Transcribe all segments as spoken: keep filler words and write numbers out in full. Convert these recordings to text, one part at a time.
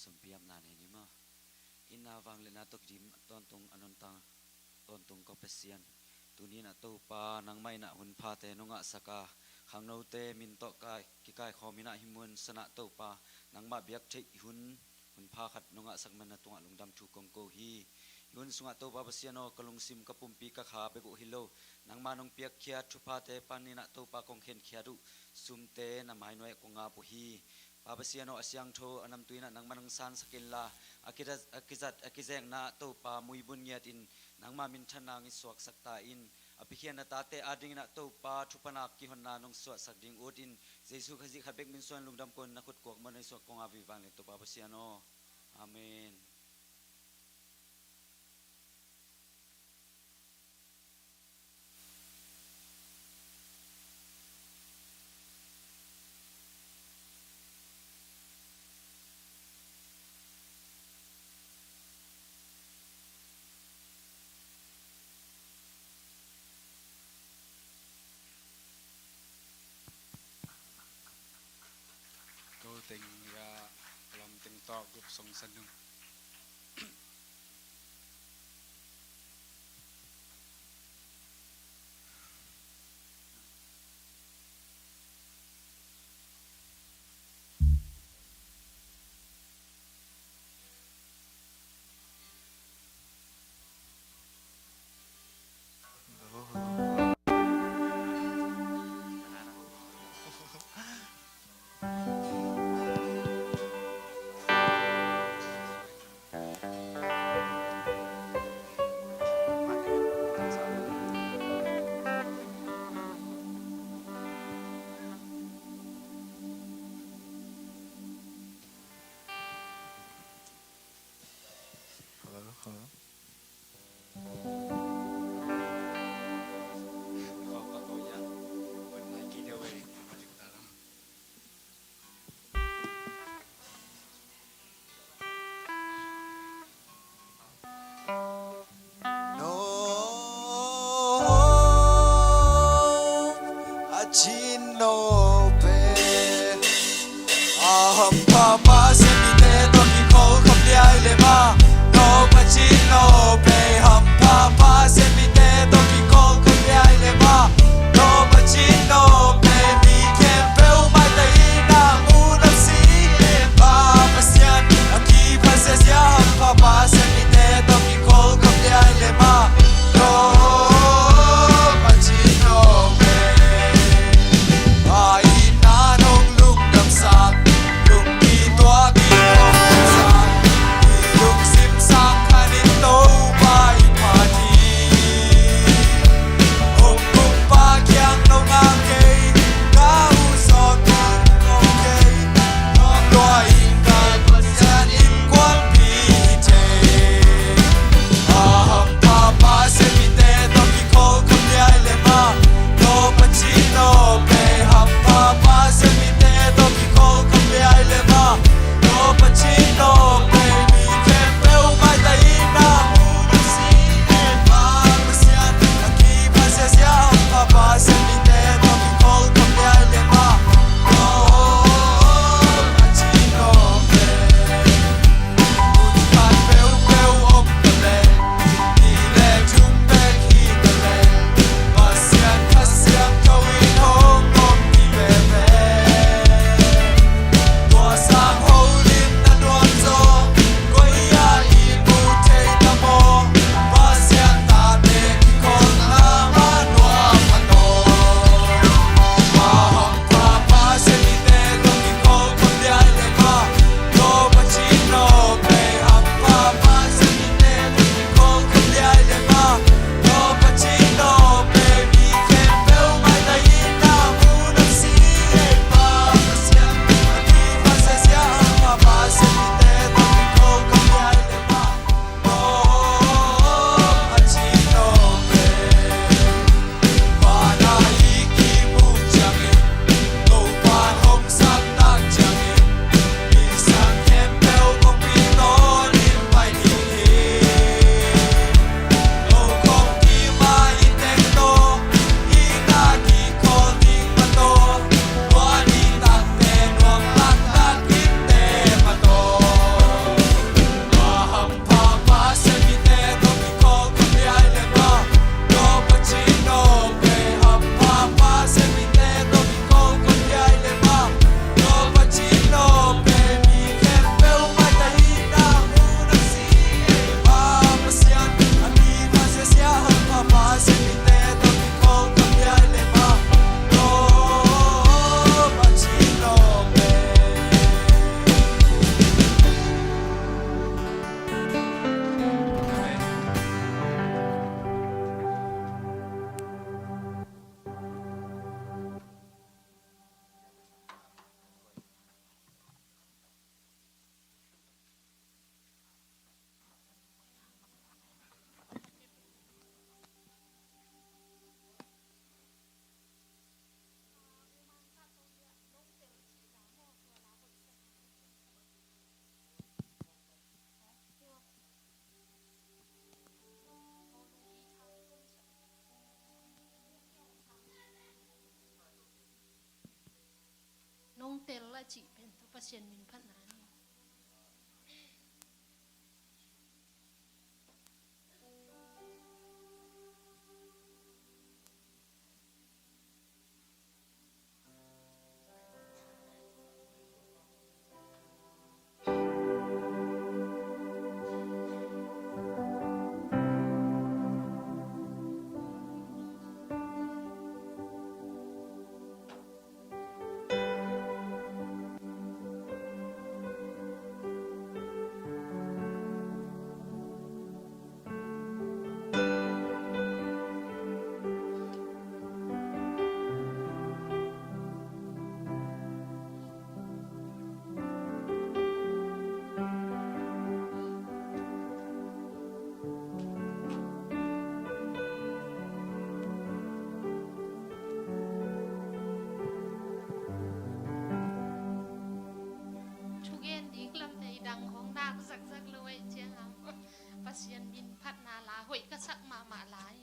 Tampi apna nei ni maw. Itna vangliatna tawh kidim tawntung a nuntak tawntung ko Pasian. Tuni-in ah Topa, nangmah in ah hun phate nong ngahsak a, khangnote min tawh kai, kikaikhawm in ah hih mun sungah Topa, nangmah biak theih hun, hun pha khat nong ngahsak man na tungah lungdam thu kong ko hi. Hih hun sungah Topa Pasian aw, ka lungsim, ka pumpi, ka kha bek uh hi lo, nangmah nong piakkhiat thuphate panin ah Topa kong khenkhiat uh sumte na mainuai ah kong ap uh hi. Pa Pasian aw, a siangtho a namtui in ah nangmah nong sansak inla, a kizat, a kizat, a kizekna ah Topa muibun ngiatin nangmah minthanna hong suaksak ta in. A piakkhiatna tate adingin ah Topa thupha nak kihonna nong suahsak ding utin, Jesu Khazih khat bek min suangin lungdam ko-in na khut kuakmuan na suak kong ap uh hi vanglian Topa Pasian aw. Amen. Ko teng ya, lam teng tawh group song san ding. No, a cin no pe. A hampha Pasian mite tawh kikhol khop liai le mah. No, a cin no pe. Hampha Pasian mite tawh kikhol khop liai le mah. No, a cin no pe. Mi khempeuh maitai in ah unau si. Pa Pasian a kipha siasia hampha Pasian mite tawh kikhol khop liai le mah. No, a cin no pe. Pa tel a cih pen tawh Pasian min phatna hi. Thugen ding lamte i dang hong dak zakzak lo ahih ciangin Pasian min phatna la hoih ka sak mahmah lai.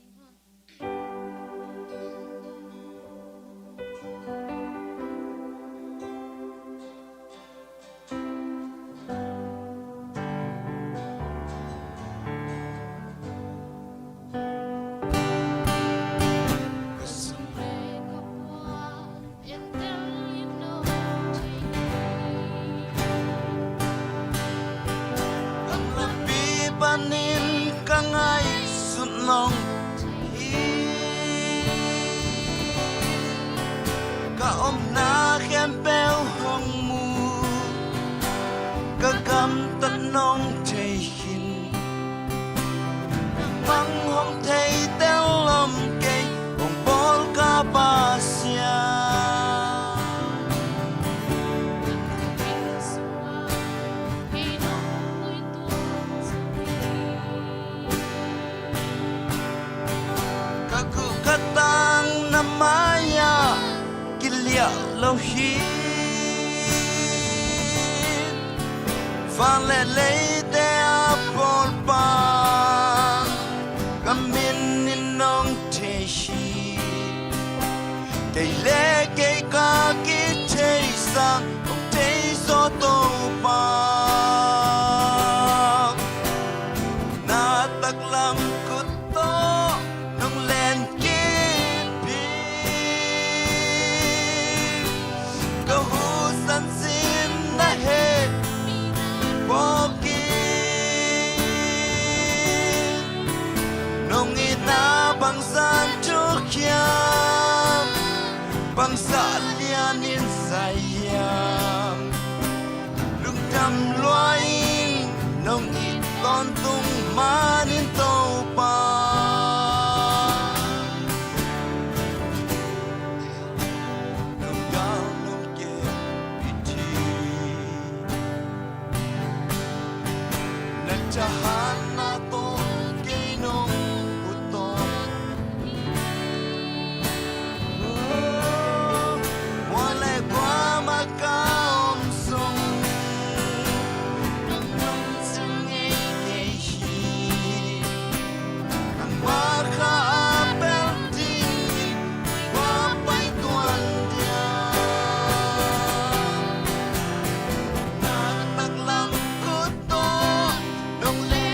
Ka lampi panin ka ngaihsut nong thei hi. Ka omna khempeuh hong mu, ka gamtat nong thei khin. Nangmah hong thei tel om kei, hong pawl ka Pasian. Ka guh ka tang na mai-ah kiliah lo hi. Van le leite a pawlpa ka min in nong thei hi. Kei le kei ka kithei sang kong thei zaw Topa. Na taklam khut tawh nong len kip hi. Ka hu sansin na heh phawk in. Nong itna bangzah thuk hiam, bangzah lianin zai hiam. Lungdam lua ing, nong it tawntung manin Topa. Lungdam nong kem i thi. Na thahatna tawh kei nong puttawn. Mual le kuamah ka om zong nang nong zang ngei kei hi. Nangmah kha a pel dingin kua pai tuan diam. Na taklam khut tawh nong len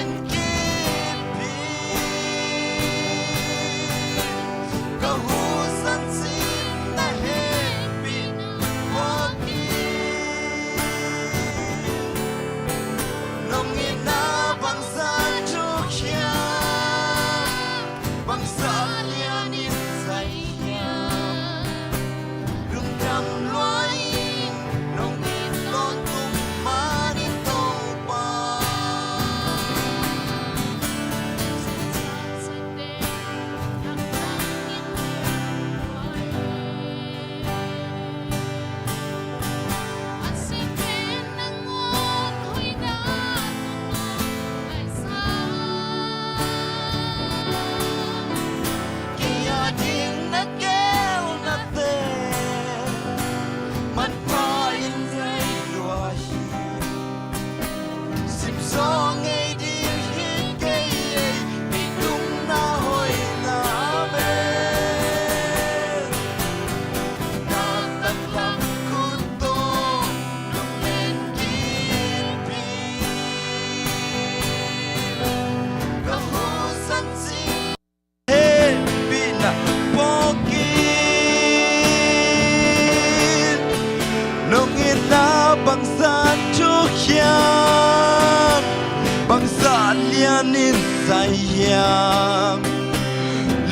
hiam?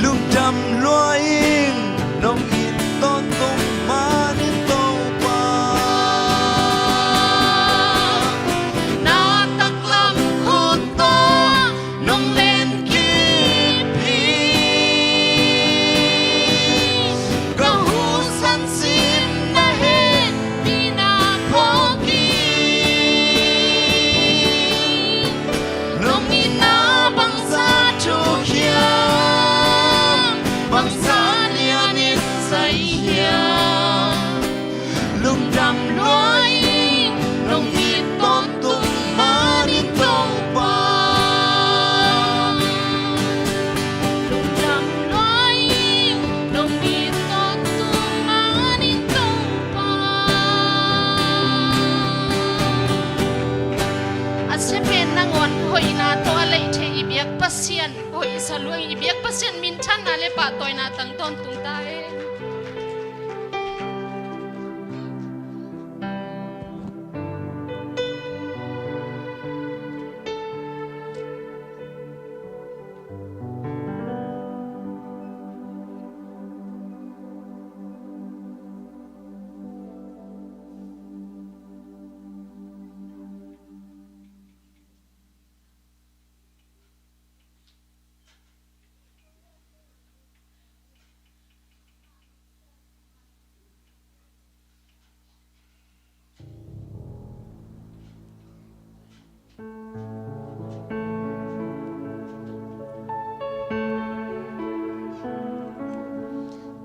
Lungdam lua ing, nong it tawntung manin Topa. Na taklam khut tawh nong len kip hi. Ka husan sim na hehpihna phawk hi. Nong itna bangzah thuk hiam? Bangzah lianin zai hiam? Lungdam lua ing, nong it tawntung manin Topa. Lungdam lua ing, nong it tawntung manin Topa. A sia pen nangawn hoihna tawh a leih thei i biak Pasian hoihsa lua ing. I biak Pasian minthanna le pahtawina tang tawntung ta hen.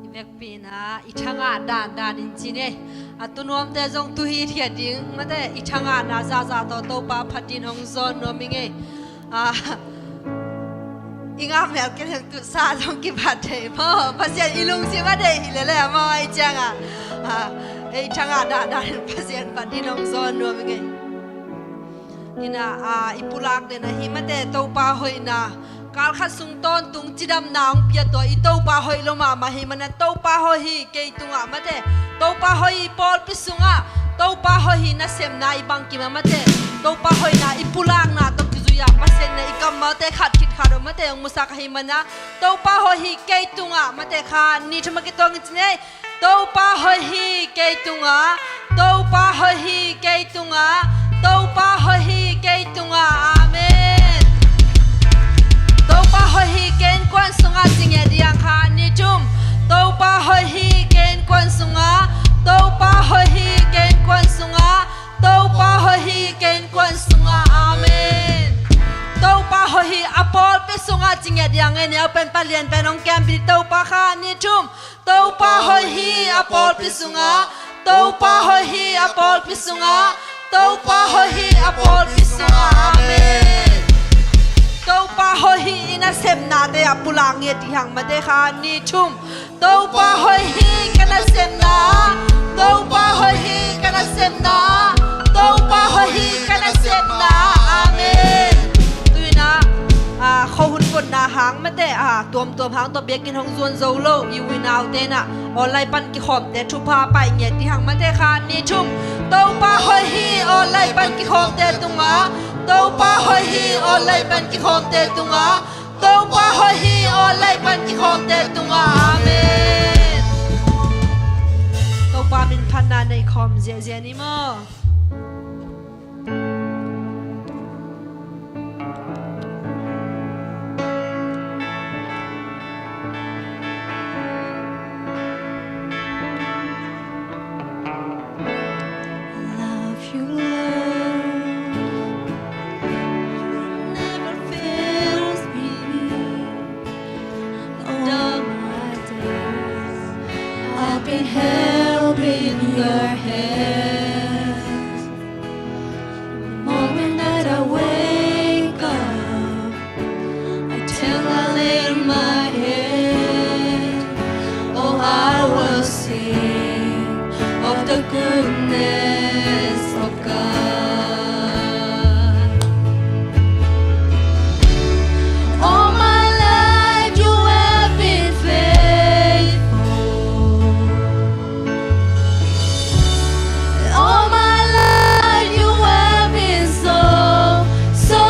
I vekpi-in ah i thangah dandan in ci ni. A tu nuamte zong tu hithiat ding mate, i thangahna zahzah tawh Topa phat dingin hong zawn nuam ing ei. Ah, i ngah mel ken heng tu sa zong kibat thei maw. Pasian i lungsim a deih hi lele maw, ahih ciangah, ah, ei thangah dahdah in Pasian phat dingin hong zawn nuam ing ei. Ina, ah, i pulak den ahi mate, Topa hoihna. Kal khat sung tawntung cidamna hong pia tua i Topa hoih lo mahmah hi mana, Topa hoih hi kei tungah mate. Topa hoih hi pawlpi sungah, Topa hoih hi nasemna i bangkim ah mate. Topa hoihna i pulakna tawh kizui-a Pasian in i kammalte khat khit khat uh mate hong musak ahi mana, Topa hoih hi kei tungah mate, khat nih thum a kituak in ci ni ei. Topa hoih hi kei tungah, Topa hoih hi kei tungah, Topa hoih hi kei tungah. Amen. Topa hoih hi kei innkuan sungah, ci ngiat dih hang, khat nih thum. Topa hoih hi kei innkuan sungah, Topa hoih hi kei innkuan sungah, Topa hoih hi kei innkuan sungah. Amen. Topa hoih hi a pawlpi sungah, ci ngiat dih hang, ei neu pen palian pen hong kiam pi. Topa, khat nih thum. Topa hoih hi a pawlpi sungah, Topa hoih hi a pawlpi sungah, Topa hoih hi a pawlpi sungah. Amen. Topa hoih hi i nasemnate ah pulak ngiat dih hang mate, khat nih thum. Topa hoih hi ka nasemna, Topa hoih hi ka nasemna, Topa hoih hi ka nasemna. Amen. Tu-in ah, ah, khuahun votna hang mate, ah, tuamtuam hang tawh biakinn hong zuan zo lo i u i naute in ah online pan kikhawmte thupha pai ngiat dih hang mate, khat nih thum. Topa hoih hi online pan kikhawmte tungah, Topa hoih hi online pan kikhawmte tungah, Topa hoih hi online pan kikhawmte tungah. Amen. Topa min phatna nei khawm ziahziah ni maw. Love you, Lord, never fails me. All my days I've been held in your hands. The moment that I wake up until I lay my head, oh, I will sing of the goodness of God. All my life you have been faithful. All my life you have been so, so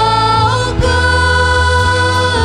good.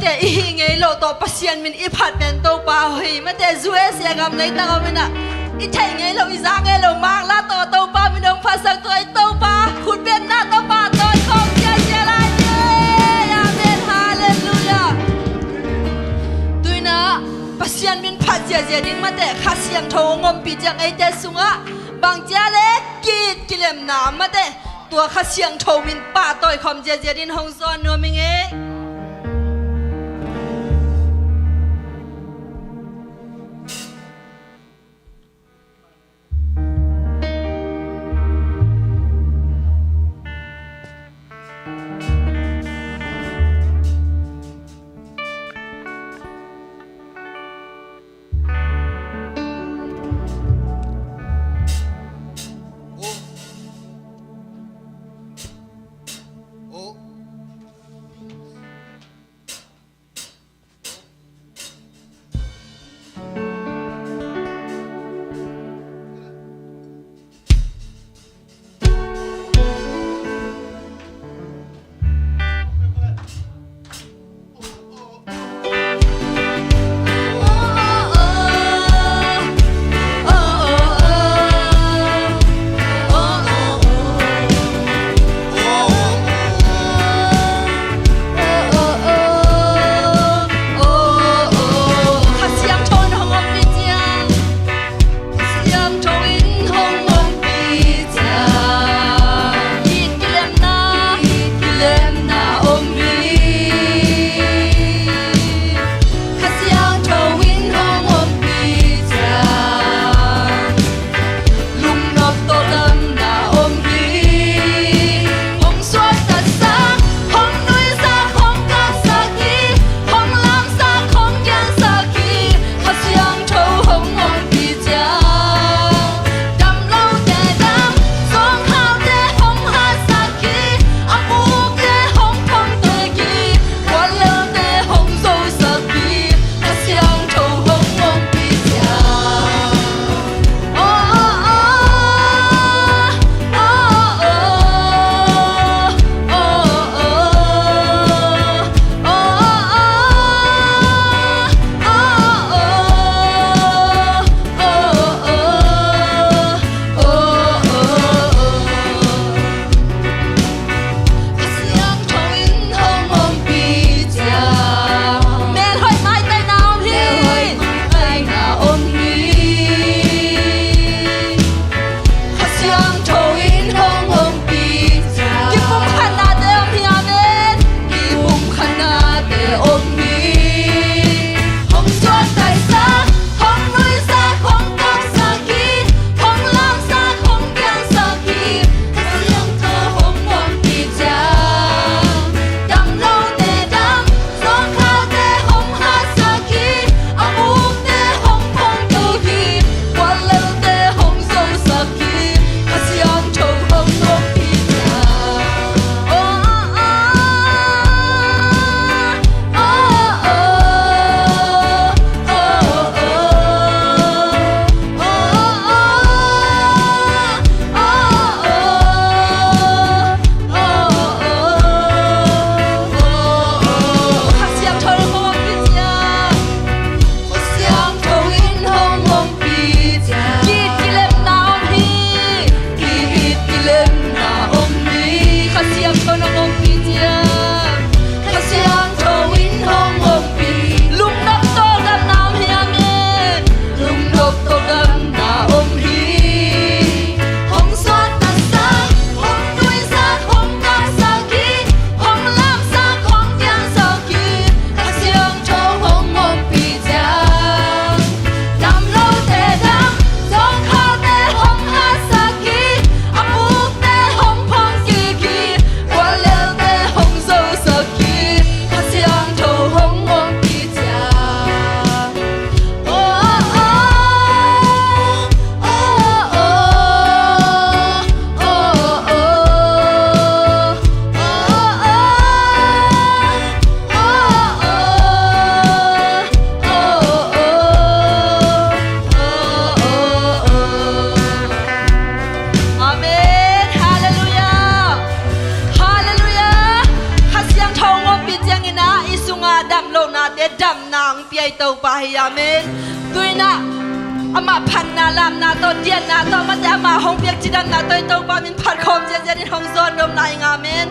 I hih ngei loh tawh Pasian min i phat pen Topa hoih mate, U S A gam leitak om inah i theih ngei loh, i za ngei loh makla tawh Topa min hong phatsak, tua i Topa khutbetna Topa tawikhawm ziazia lai ni. Amen. Halleluiah. Tuinah Pasian min phat ziazia ding mate, Kha Siangtho hong ompih ciang eite sungah bangcia le ki-it kilemna mate, tua Kha Siangtho min pahtawi khawm ziazia din hong zawn nuam ing ei. Topa hi. Amen. Tu-in ah amah phatna, lamna tawh, dianna tawh, amaute amah hong piak cidamna tawh i Topa min phat khawm ziahziah in hong zawn nuam lai ing. Amen.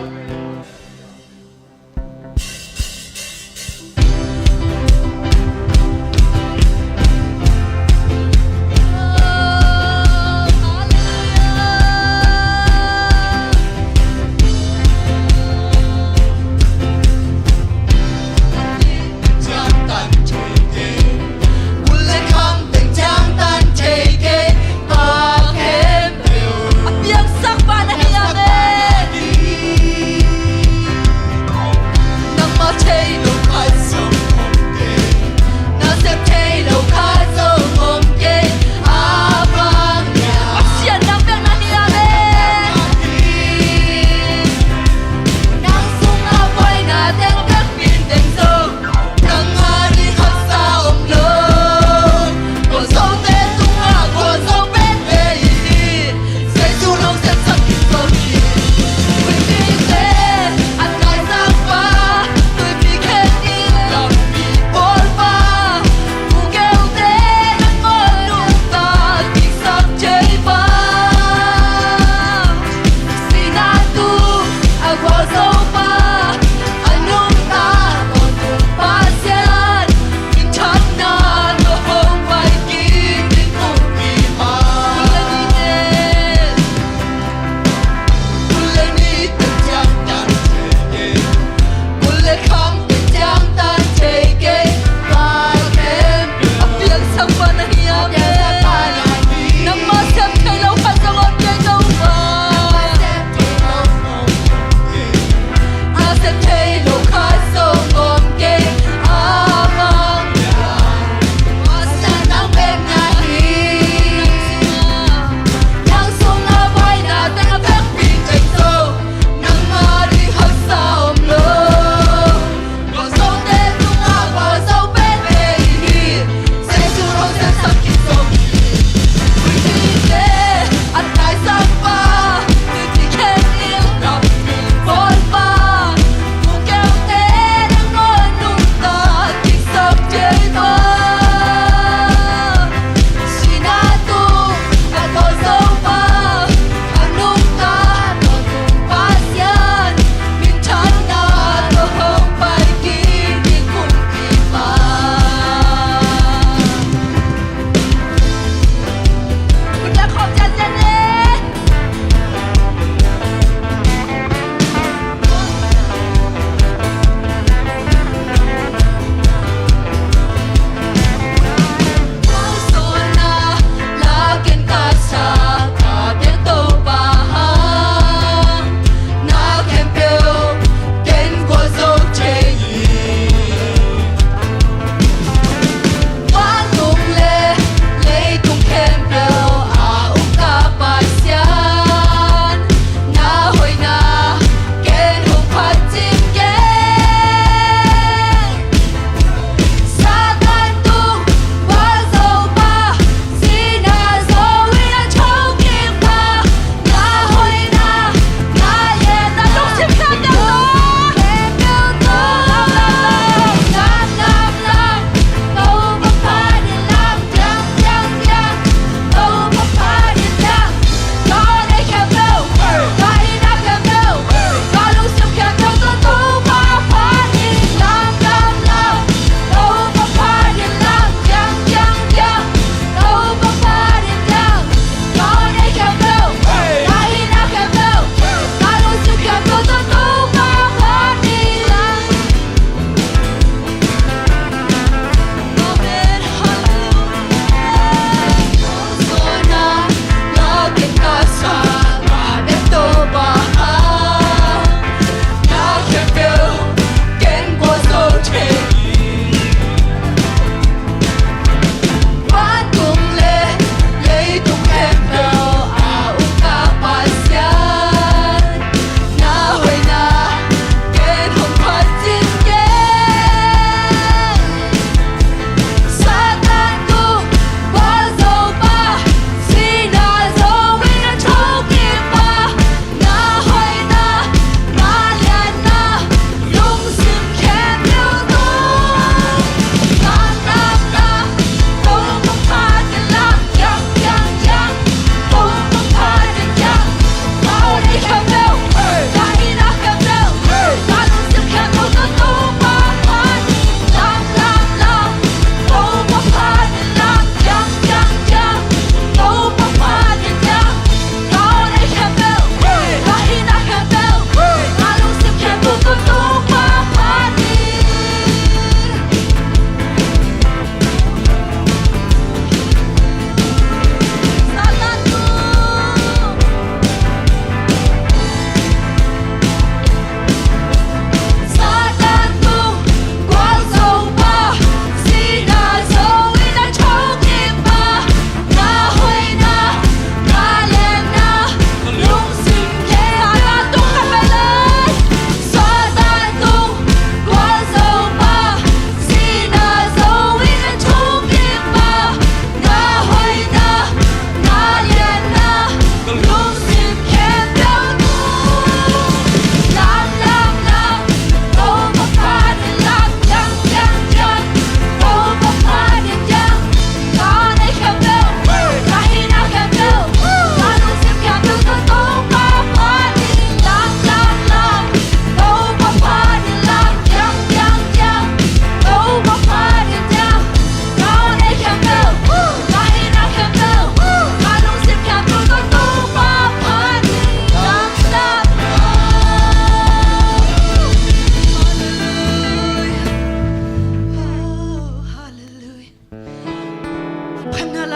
A piangsak pa na hi. Amen.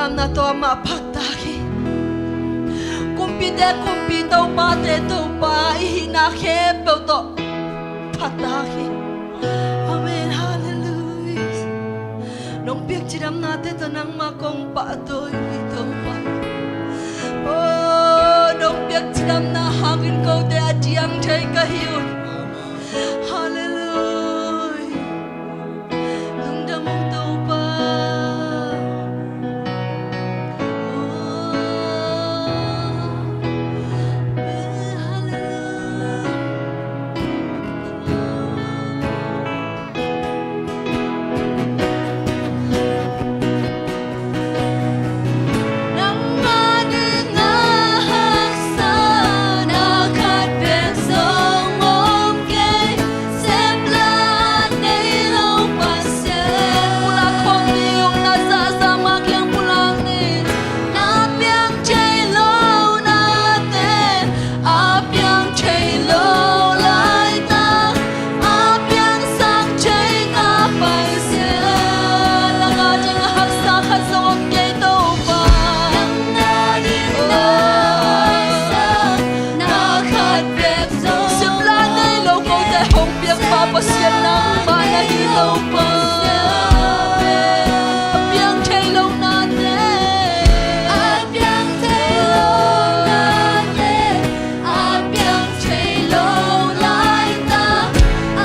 Amah phatak hi. Kumpite kumpi, topate topa i hihna khempeuh tawh phatak hi. Amen. Halleluiah. Nong piak cidamnate tawh nangmah kong pahtawi uh hi Topa. Oh, nong piak cidamna hangin kote a ciang thei ka hi uh. Halleluiah. Lungdam ung Topa. Oh, halleluiah. Nangmah ding a haksa na khat bek zong om kei, sepla nei lo Pasian. Pulak khawm ni ung, na zahzah mah kiang pulak ni. Na piang thei lo nate a piang thei lo laitak, a piangsak thei ka Pasian. Nang a ding a haksa khat zong om kei Topa. Nang a ding a haksa na khat bek zong. Sepla nei lo kote hong piakpa Pasian nangmah na hi Topa. A piang thei lo nate. A piang thei lo nate. A piang thei lo laitak,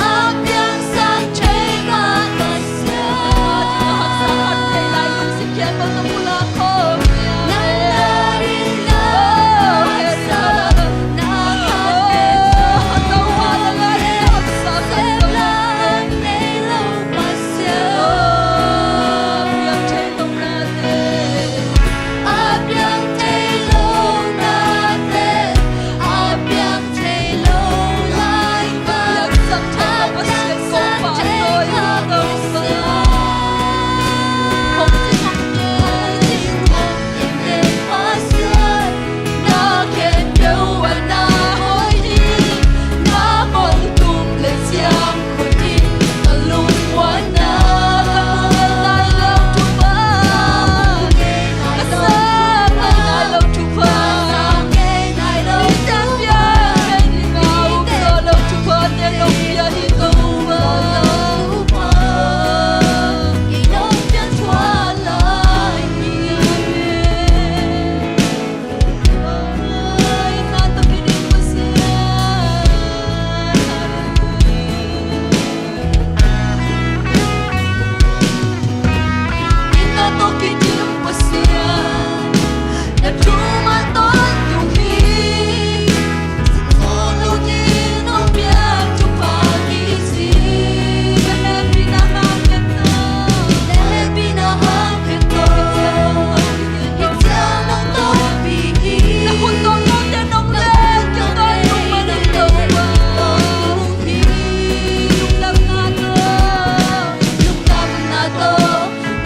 a piangsak thei ka Pasian. Nang a ding a haksa na khat bek zong. Sepla nei lo Pasian. A piang thei lo nate. A piang thei lo nate, a piang thei lo laitak, a piangsak thei ka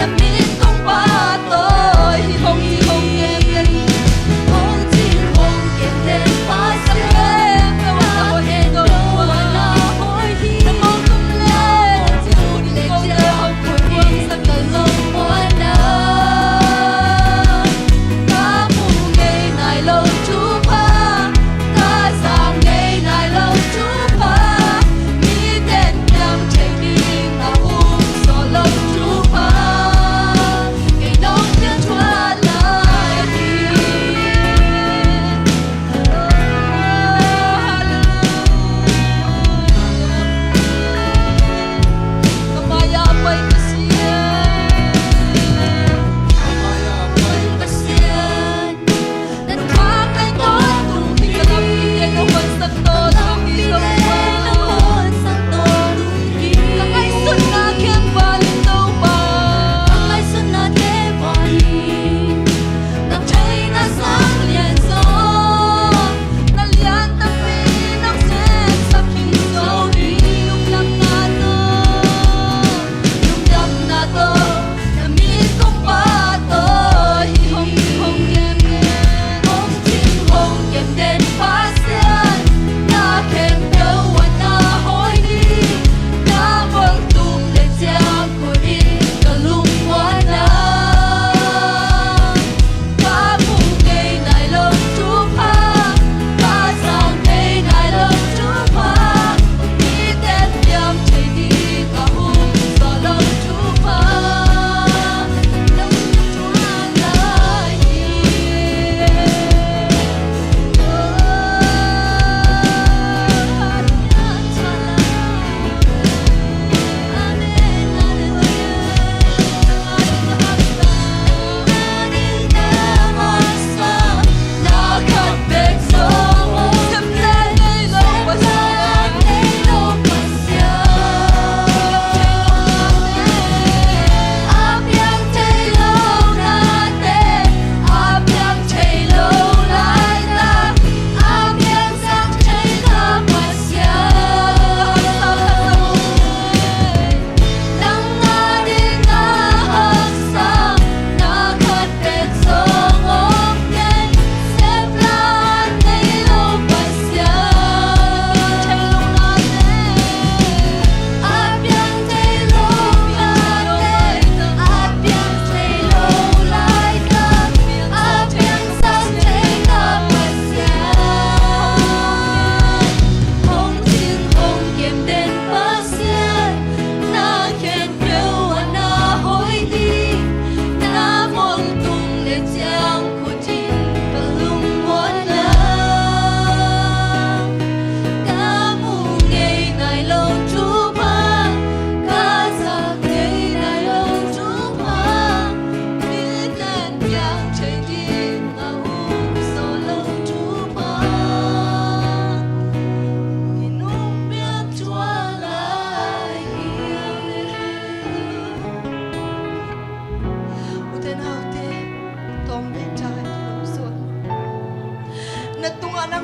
Pasian kong pahtawi uh hi Topa. Hong cing hong ngen, hong cing hong ngen Pasian. Na khempeuh a na hoih hi, na mong tum le ciang khut in ka lungmuanna ka mu ngei nai lo Topa. Ka sa ngei nai lo Topa. Mite piang thei ding a um zaw lo Topa, te nong pia hi Topa. Nong pia thuah lai hi.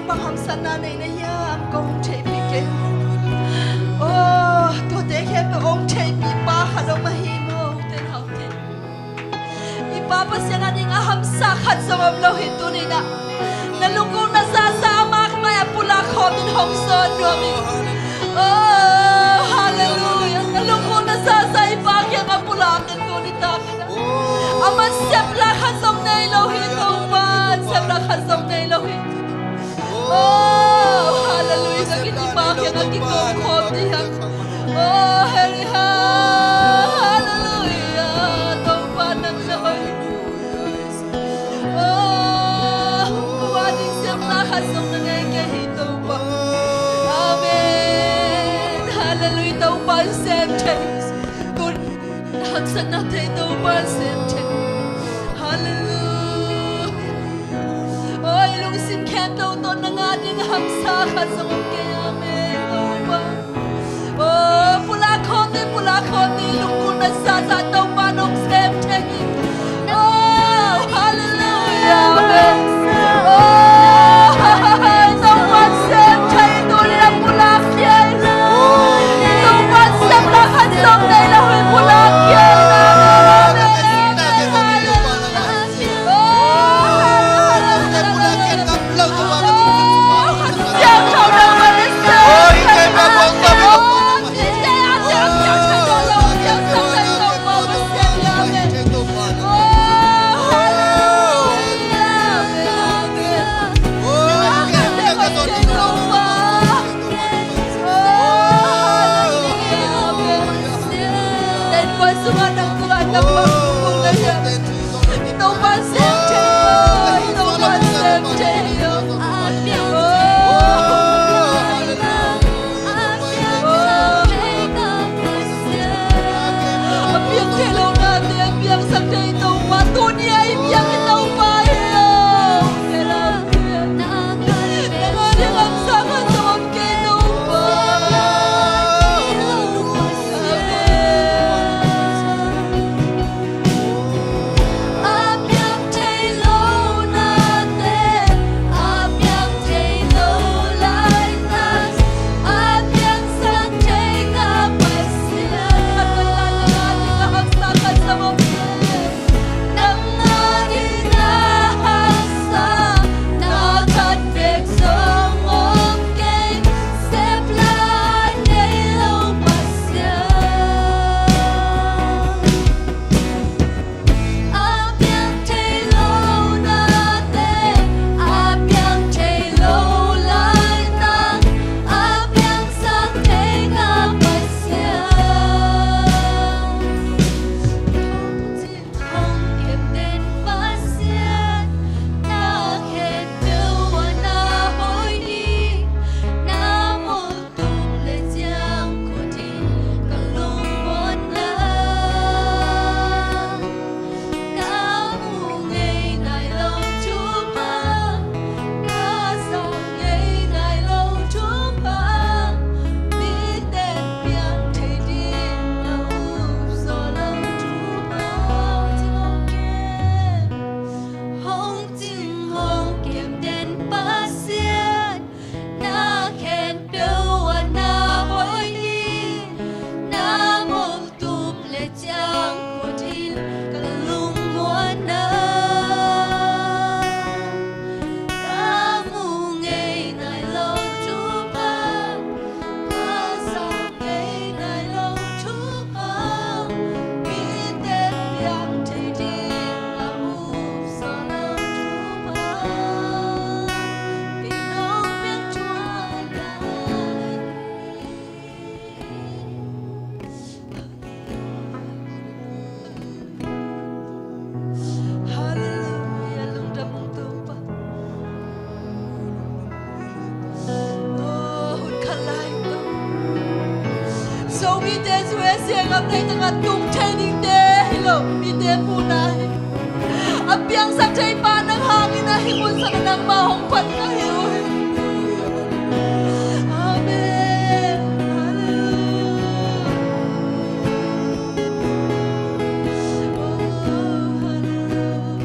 Bang hamsatna nei na hiam, kong theihpih kei. Oh, tuate khempeuh hong theihpih pa khat om ahi maw, ute naute. I Pa Pasian a ding a hamsa khat zong om lo hi tuni-in ah. Na lungkung na zaza amah mai-ah pulak khawm in hong zawn nuam ing. Oh, hallelujah. Na lungkung na zaza i Pa kiangah pulak in tuni tak in ah. Aman sepla khat zong nei lo hi, Topa, sepla khat zong nei lo hi. Oh, hallelujah. Ka kitipa kiangah kikong khawm ding hi. Oh, hallelujah. Hallelujah. Topa nang na hoih. Oh, tua ding siamna khat zong na nei kei hi, Topa. Amen. Hallelujah. Topa in sem thei. Tun haksatnate Topa in sem thei. Hallelujah. Oh, i lungsim khempeuh tawh nang a ding hamsa khat zong om kei. Amen, Topa. Oh, pulak khawm ni, pulak khawm ni, lungkung na zaza Topa nong sem thei hi. Oh, hallelujah, amen. Oh, Topa sem thei, tuni-in pulak khia in. Topa sepla khat zong nei lo hi, pulak khia in. Amen, amen, amen. Hallelujah, lungdam ung Topa. Oh, hun khat lai tawh Zomite zu e siangam nei tangah tung thei dingte hi lo, mite puna hi. A piangsak thei pa nang hangin ahi mun sangin nangmah hong pan ka hi uh hi. Amen. Hallelujah. Oh, hallelujah.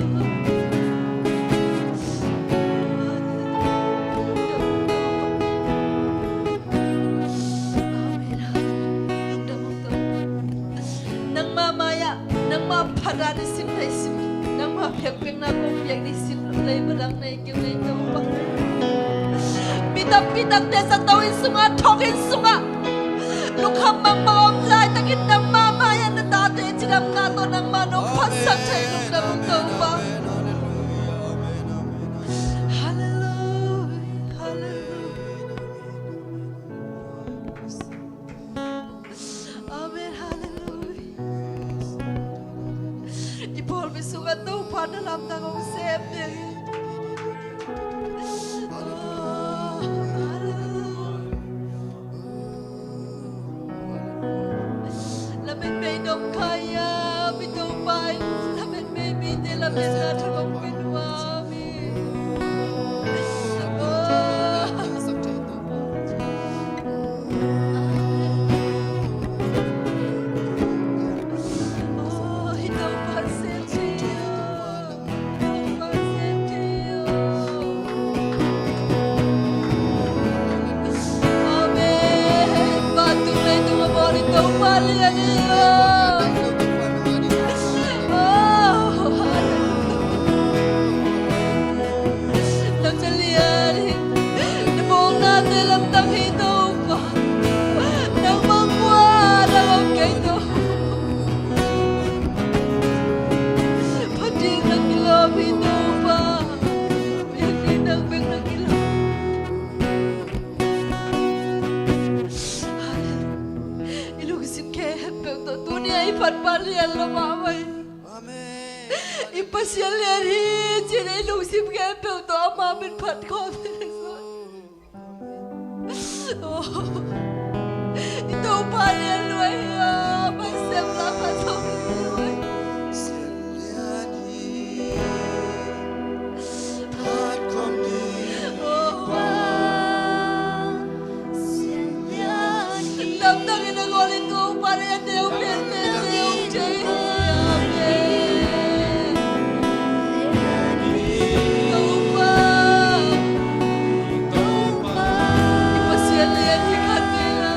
Kong piak ni sin lei malang nei keu nei Topa. Mi tampi takte zato inn sungah, thong inn sungah, lungkham mahmah om laitakin nangmah maiah na tate cidamna tawh nangmah nong phatsak thei lungdam ung Topa. Halleluia, halleluia. Amen, halleluia. I pawlpi sungah Topa na lamdang hong sem ding. Oh, halleluia. Lamet mei nong khai a, mi Topa in lamet mei mite lametna thu hong pia nuam hi. Oh. Nang na lian hi. Na mawknate lamdang hi Topa. Nangmah kua na om kei Topa. Phat ding na kilawm hi Topa. Piak ding nang bek na kilawm. I lungsim khempeuh tawh tuni-a i phat pa lian lo mahmah hi. Amen. I Pasian lian hi ci-in i lungsim khempeuh tawh ama min phat khawm hi. Oh. I Topa lian lua hi a, Pasian la phat khawm hi lua hi. Lamdang in a gol in Topa le a neu pian te neu te. Amen. Topa. I Pasian le a ni khat ve la.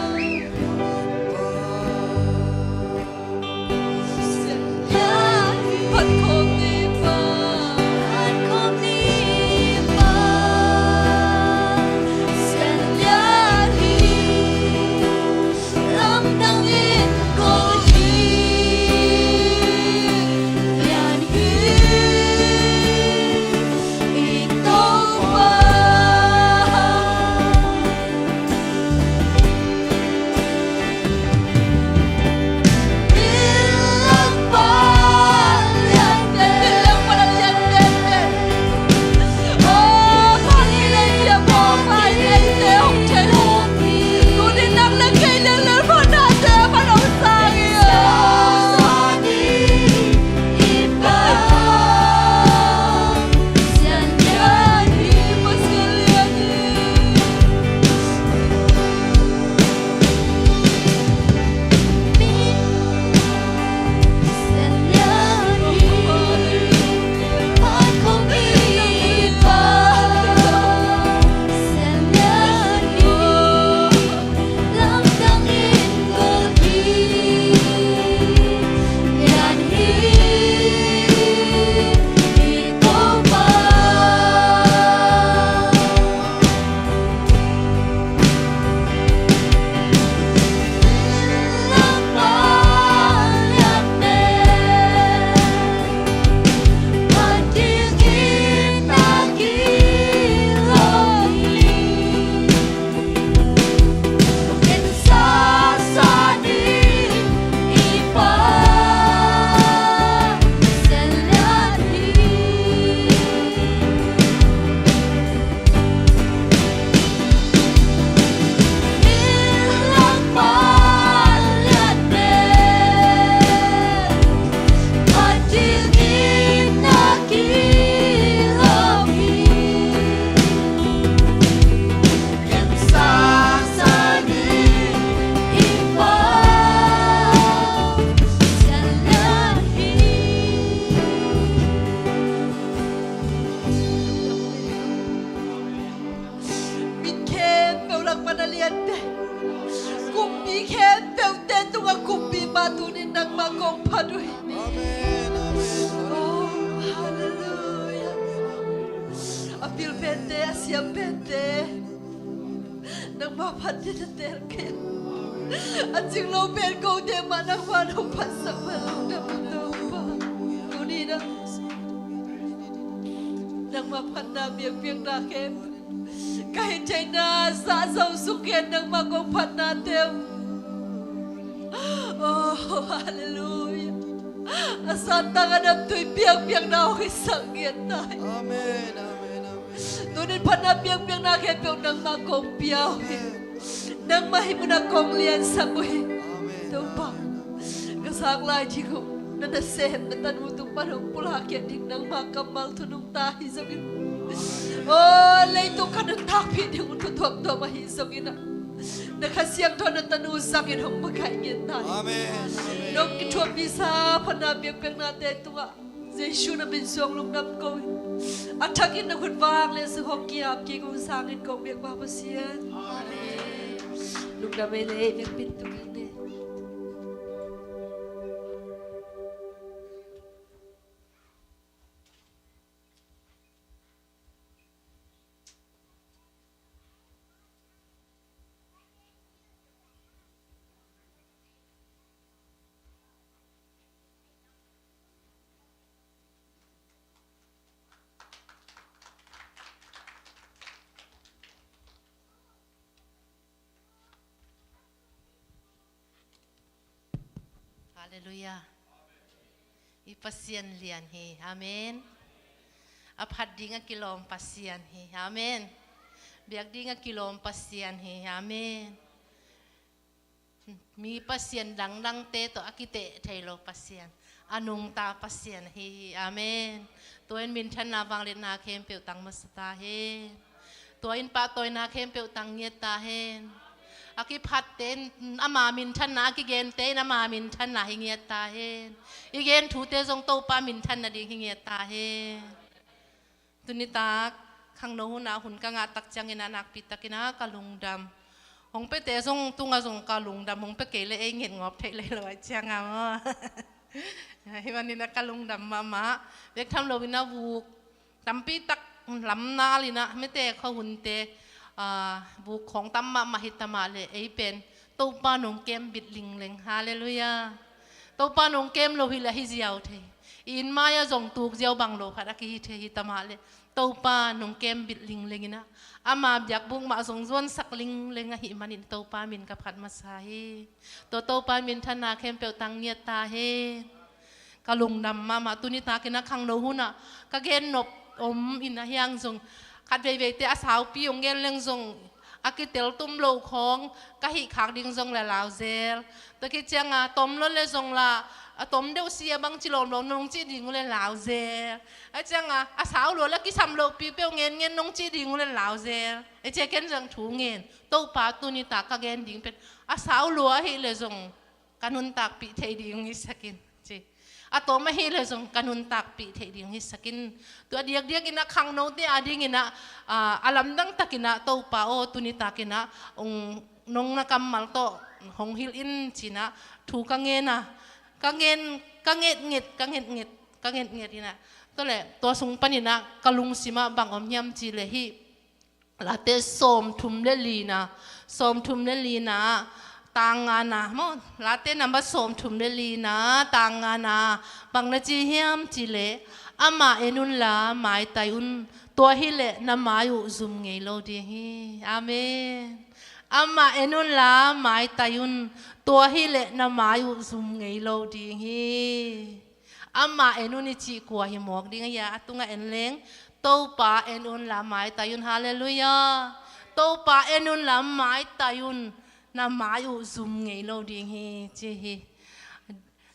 pente, a siam pente, nangma phat ding na teel kei. A cing lo pen kote mah nangma nong phatsak bang lungdam Topa. Tuni na nangma phatna biakpiakna khem ka hih theihna zahzo suk hen, nangma kong phatna teu. Oh, halleluiah. A santang a damtui biakpiakna hong hisak ngiat ta hi. Amen, amen, amen. Tunin phatna biakpiakna khempeuh nangma kong pia uh hi. Amen. Nangma hih munah kong liansak uh hi. Amen. Topa, ka sang lai ding uh na nasem na tanu tung pan hong pulak khia ding nangma kammal thu nungta hi zongin, oh, leitung ka nuntakpih ding uh thu tuamtuam ahi zongin ah, na Kha Siangtho na tanu zangin hong makaih ngiat ta hi. Amen. Nong kithuappihsa phatna biakpiaknate tungah Jesu na min suang lungdam ko hi. A thakin na khut vang le suk hong ki-ap kik ung sangin kong biak Pa Pasian. Amen. Lungdam ei le ei biakpih tung hi ne. Halleluiah. I Pasian lian hi. Amen. A phat ding a kilawm Pasian hi. Amen. Biak ding a kilawm Pasian hi. Amen. Mi pasian dangdangte tawh a kiteh thei lo Pasian, a nungta Pasian ahi hi. Amen. Tua in minthanna vangliatna khempeuh tang masa ta hen. Tua in pahtawina khempeuh tang ngiat ta hen. A kiphatte in ama minthanna, a kigente in ama minthanna hi ngiat ta hen. I gen thute zong Topa minthan nading hi ngiat ta hen. Tunitak khangno hunah hun ka ngah tak ciangin ah nakpi takin ah ka lungdam. Hong piate zong tungah zong ka lungdam, hong pia kei leh ei nget ngawp theih lei lo ahih ciangah maw. Hih manin ah ka lungdam mahmah. Bek tham loin ah vuk tampi tak lamnal in ah mite khuahunte, ah, vuk khawng tam mahmah hi ta mah leh ei pen Topa nong kem bit lingleng. Halleluiah. Topa nong kem lo hi leh ahi ziau thei. I inn mai-ah zong tuk ziau bang lo khat a kihi thei hi ta mah leh Topa nong kem bit lingleng in ah, ama biakbuk mah zong zuansak lingleng ahih manin Topa min ka phat masa hi. Tua Topa minthanna khempeuh tang ngiat ta hen. Ka lungdam mahmah. Tunitak in ah khangno hunah ka gennop om in ah hiang zong khat veiveite a saupi hong gen leng zong a kitel tum lo khawng ka hih khak ding zong le lau zel. Tua khit ciangah tom lo le zong lah a tom deuh si a bangci lawmlawm nong cih ding uh le lau zel. Ahih ciangah a sau lua le kisam lohpi peuh ngenngen nong cih ding uh le lau zel. Ahih ciangah ken zong thu ngen, Topa, tunitak ka gen ding pen a sau lua ahih leh zong ka nuntakpih theih ding hong hisak in, ci. A tom ahih leh zong ka nuntakpih theih ding hong hisak in. Tua diakdiakin ah khangnote adingin ah, ah, a lamdang takin ah Topa aw, tunitakin ah hong, nong na kammal tawh hong hilh in ci-in ah thu ka ngen a, ka ngen, ka ngetnget, ka ngetnget, ka ngetnget in ah. Tua leh tua sung panin ah ka lungsim ah bang om hiam cih leh hih Late sawmthum le lina, sawmthum le lina, tang ngana maw. Late number sawmthum le lina, tang ngana, bang na ci hiam cih leh, amah en unla maitai un, tua hileh na mai uh zum ngei lo ding hi. Amen. Amah en unla maitai un, tua hileh na mai uh zum ngei lo ding hi. Amah en un i cih kua hi mawk ding a hia, a tungah en leng, Topa en unla maitai un. Halleluiah. Topa en unla maitai un, na mai uh zum ngei lo ding hi, ci hi.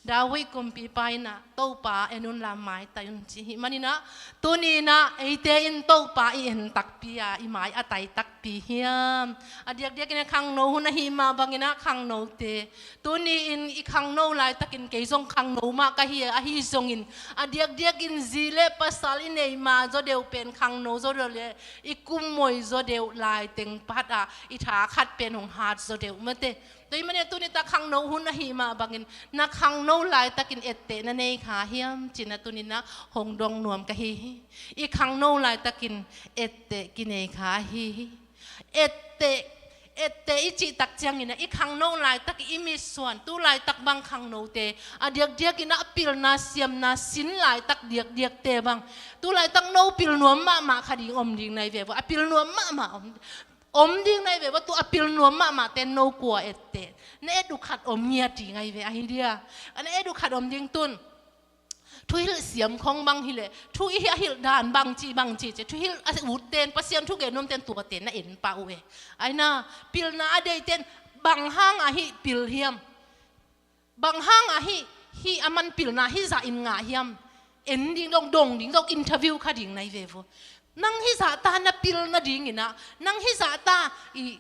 David kumpipa in ah Topa en unla maitai un ci hi. Manin ah tuni in ah eite in Topa i en takpi a, i mai a tai takpi hiam? A diakdiakin ah khangno hun ahih mah bangin ah khangnote, tuni-in i khangno laitakin kei zong khangno mah ka hi a, ahi zongin a diakdiakin zi le pasal i neih mah zaw deuh pen khangno zaw deuh le i kummoi zaw deuh laiteng phat ah i tha khat pen hong hat zaw deuh mate. Tua hi manin tuni tak khangno hun ahih mah bangin, na khangno laitakin etteh na nei kha hiam, ci-in tuni-in hong dong nuam ka hi hi. I khangno laitakin etteh kinei kha ahi hi. Etteh, etteh i cih tak ciangin i khangno laitak i mitsuan, tu laitak bang khangnote a diakdiakin a pilna siamna sin laitak diakdiakte bang, tu laitak no pil nuam mahmah kha ding om ding nai ve vua, a pil nuam mahmah om, om ding nai ve vua, tu a pil nuam mahmahte no kua etteh. Na et uh khat om ngiat ding ahi ve, ahi dia. A na et uh khat om ding tun. Thuhilh siam khong bang hileh, thu i a hilh dan bangci bangci ci, thuhilh a utte in, Pasian thu gen nuamte in tuate na en pah uh e. Ahi na, pilna a deihte in bang hangah hih pil hiam? Bang hangah hih, hih a man pilna hih zah in ngah hiam? En ding dong, dong ding dong, interview kha ding nai ve vua. Nang hih zah ta na pil nadingin ah, nang hih zah ta i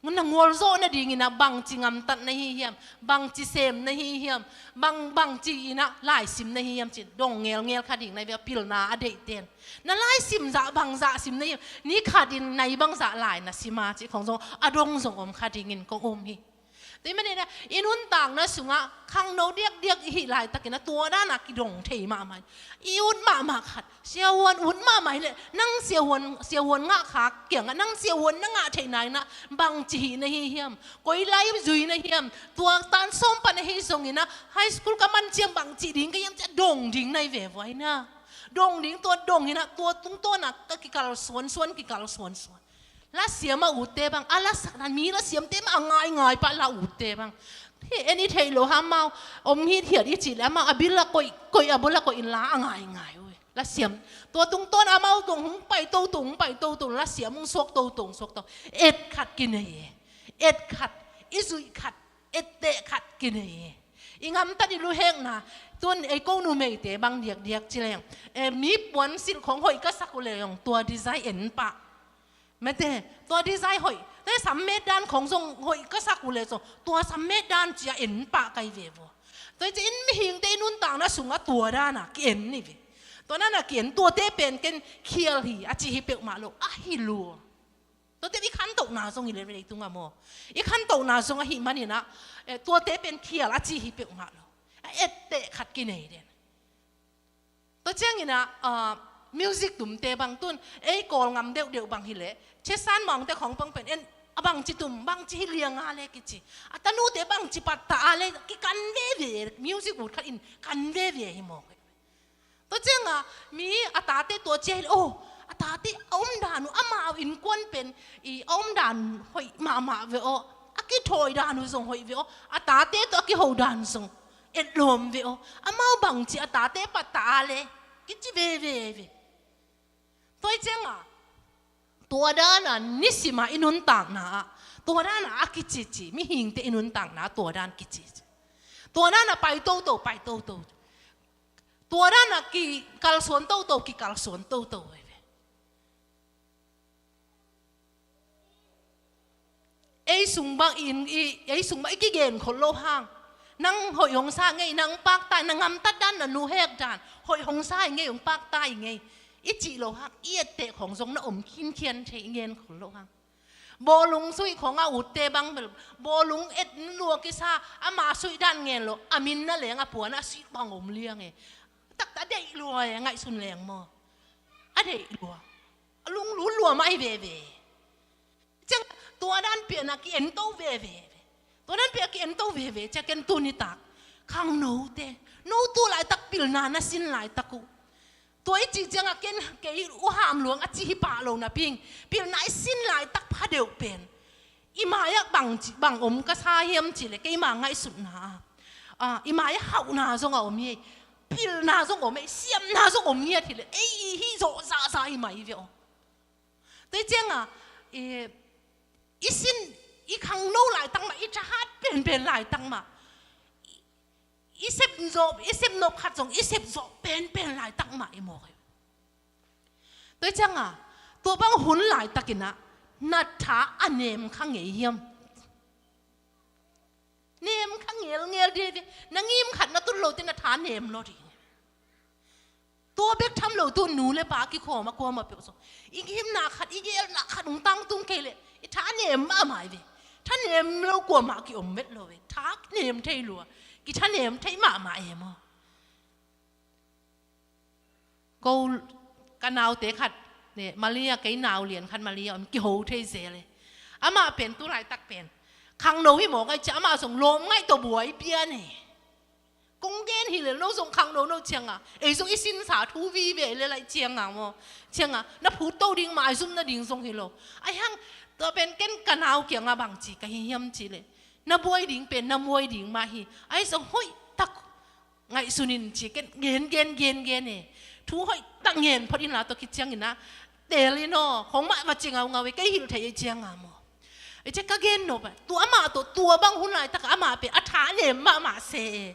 na ngualzawh nadingin ah bangci gamtat na hi hiam, bangci sem na hi hiam, bang, bangci in ah laisim na hi hiam ci-in dong ngelngel kha ding nai ve, a pilna a deihte in. Na laisim zah bang zah sim na hi hiam, ni khatin nai bang zah lai na sim a cih khong zong a dong zong om kha dingin kong um hi. Tua hi manin ah i nuntakna sungah khangno diakdiak i hih laitakin ah tua dan a kidong thei mahmah hi. I ut mahmah khat, siavuan ut mahmah hileh, nang siavuan, siavuan ngah kha kiangah, nang siavuan na ngah theihna in ah bangci hih na hi hiam? Koi lai zui na hiam? Tua tan sawm pan ahi zongin ah, high school ka man ciang bangci ding ka hiam ci-a dong ding nai ve vua, ahi na. Dong ding, tua dong in ah, tua tungtawn ah ka kikalsuansuan, kikalsuansuan. Lasiam a utte bang, a lasakna, mi lasiamte mah a ngaingai pah la utte bang. Hih en i theih loh hang, amau om hithiat i cih leh amau a bil ah koih, koih a bul ah koih in la a ngaingai uh. Lasiam, tua tungtawn amau zong hong pai toto, hong pai toto, lasiam hong suak toto, hong suak toto. Et khat kinei e. Et khat, i zuih khat, etteh khat kinei e. I gamtat i luhekna, tun ei ko numeite bang diakdiak ci leng, eh, mi puansilh khong hoih ka sak uh leh zong tua design en pah. Mate, tua design hoih. Tua sammet dan khong zong hoih ka sak uh leh zong tua sammet dan ci-a en pah ka hi ve vua. Tua hi ci-in mihingte i nuntakna sungah tua dan a ki-en hi ve. Tua dan a ki-en, tuate pen ken khial hi a ci hi peuhmah lo, ahi lua. Tuate i khantohna zong hi leh leitungah maw, i khantohna zong ahih manin ah, eh, tuate pen khial a ci hi peuhmah lo. A etteh khat kinei den. Tua ciangin ah, ah, music tumte bang tun, ei Kawl gam deuhdeuh bang hileh, Chesan Mawngte khong bang pen en, a bangci tum, bangci hi liang a leh kici. A tanute bangci pattah a leh kikan veve, music ut khat in kan veve hi mawk. Tua ciangah mi a tate tua cia hileh, oh, a tate a omdan uh, amau innkuan pen i a omdan hoih mahmah ve aw, a kithawidan uh zong hoih ve aw, a tate tawh a kihodan zong etlawm ve aw, amau bangci a tate pattah a leh kici veve ve. Tua hi ciangah tua dan a nisim a i nuntakna ah tua dan a a kicici, mihingte i nuntakna ah tua dan kicici. Tua dan a pai toto, pai toto. Tua dan a kikalsuan toto, kikalsuan toto. Ei sung bang in, i, ei sung bang i kigen khol loh hang. Nang hoih hong sa ngei, nang pakta, na gamtat dan, na luhek dan hoih hong sa hi ngei, hong pakta hi ngei, i cih loh hang, i etteh khong zong na om khinkhian thei, i gen khol loh hang. Bawlung suih khong a utte bang bel, bawlung et lua kisa, ama suih dan gen loh, a min na leng a puan a suih bang om liang e. Taktak a deih lua e, ngaihsun leng maw. A deih lua. A lunglut lua mah hi veve. Ciang tua dan pian a ki-en to veve. Tua dan pian a ki-en to veve, cia ken tuni tak khangnote, no tu laitak pilna na sin laitak uh. Tua i cih ciangah ken kei uh hamluang a ci hi pah lo napi-in, pilna i sin laitak phadeuh pen i mai-ah bang ci, bang om ka sa hiam cih leh, keima ngaihsutna ah, ah, i mai-ah hauhna zong a om hi. Pilna zong om hi, siamna zong om ngiat hileh, ei i hih zawh zahzah hi mai ve aw. Tua hi ciangah, i, i sin, i khangno laitak mah, i thahat penpen laitak mah, i, i sep zawh, i sep nop khat zong i sep zawh penpen laitak mah i mawk hi. Tua hi ciangah, tua bang hun laitakin ah na tha a nem kha ngei hiam? Nem kha ngelngel dede. Na ngim khat na tun lote na tha nem lo ding. Tua bek tham lo, tu nu le pa kikhawm a kuamah peuh zong, i ngimna khat, i gelna khat hong tangtung kei leh i tha nem mahmah hi ve. Thanem lo kuamah kiom vet lo e. Thanem thei lua. Kithanem thei mahmah e maw. Ko ka naute khat, ne, Malia, kei nau lian khat Malia om, kiho thei zel e. Amah pen tu laitak pen khangno hi mawk ahih ciang amah zong lawm ngaih tawh buai pian e. Kong gen hi lel, no zong khangno no cianga, ei zong i sinsa thu vive le laih cianga maw, cianga na phut to ding, maizum nading zong hi lo. Ahi hang tua pen ken ka nau kianga bangci ka hi hiam cih leh, na buai ding pen na buai ding mah hi. Ahi zong hoih tak ngaihsun in ci, ken gen gen gen gen e. Thu hoih tak ngen phot inla, tua khit ciangin ah teel in aw, khong mah va ci ngaungau e, kei hilh theih ei cianga maw. Ei ciang ka gen nop a, tua amah tawh tua bang hun laitak amah pen a thanem mahmah se e.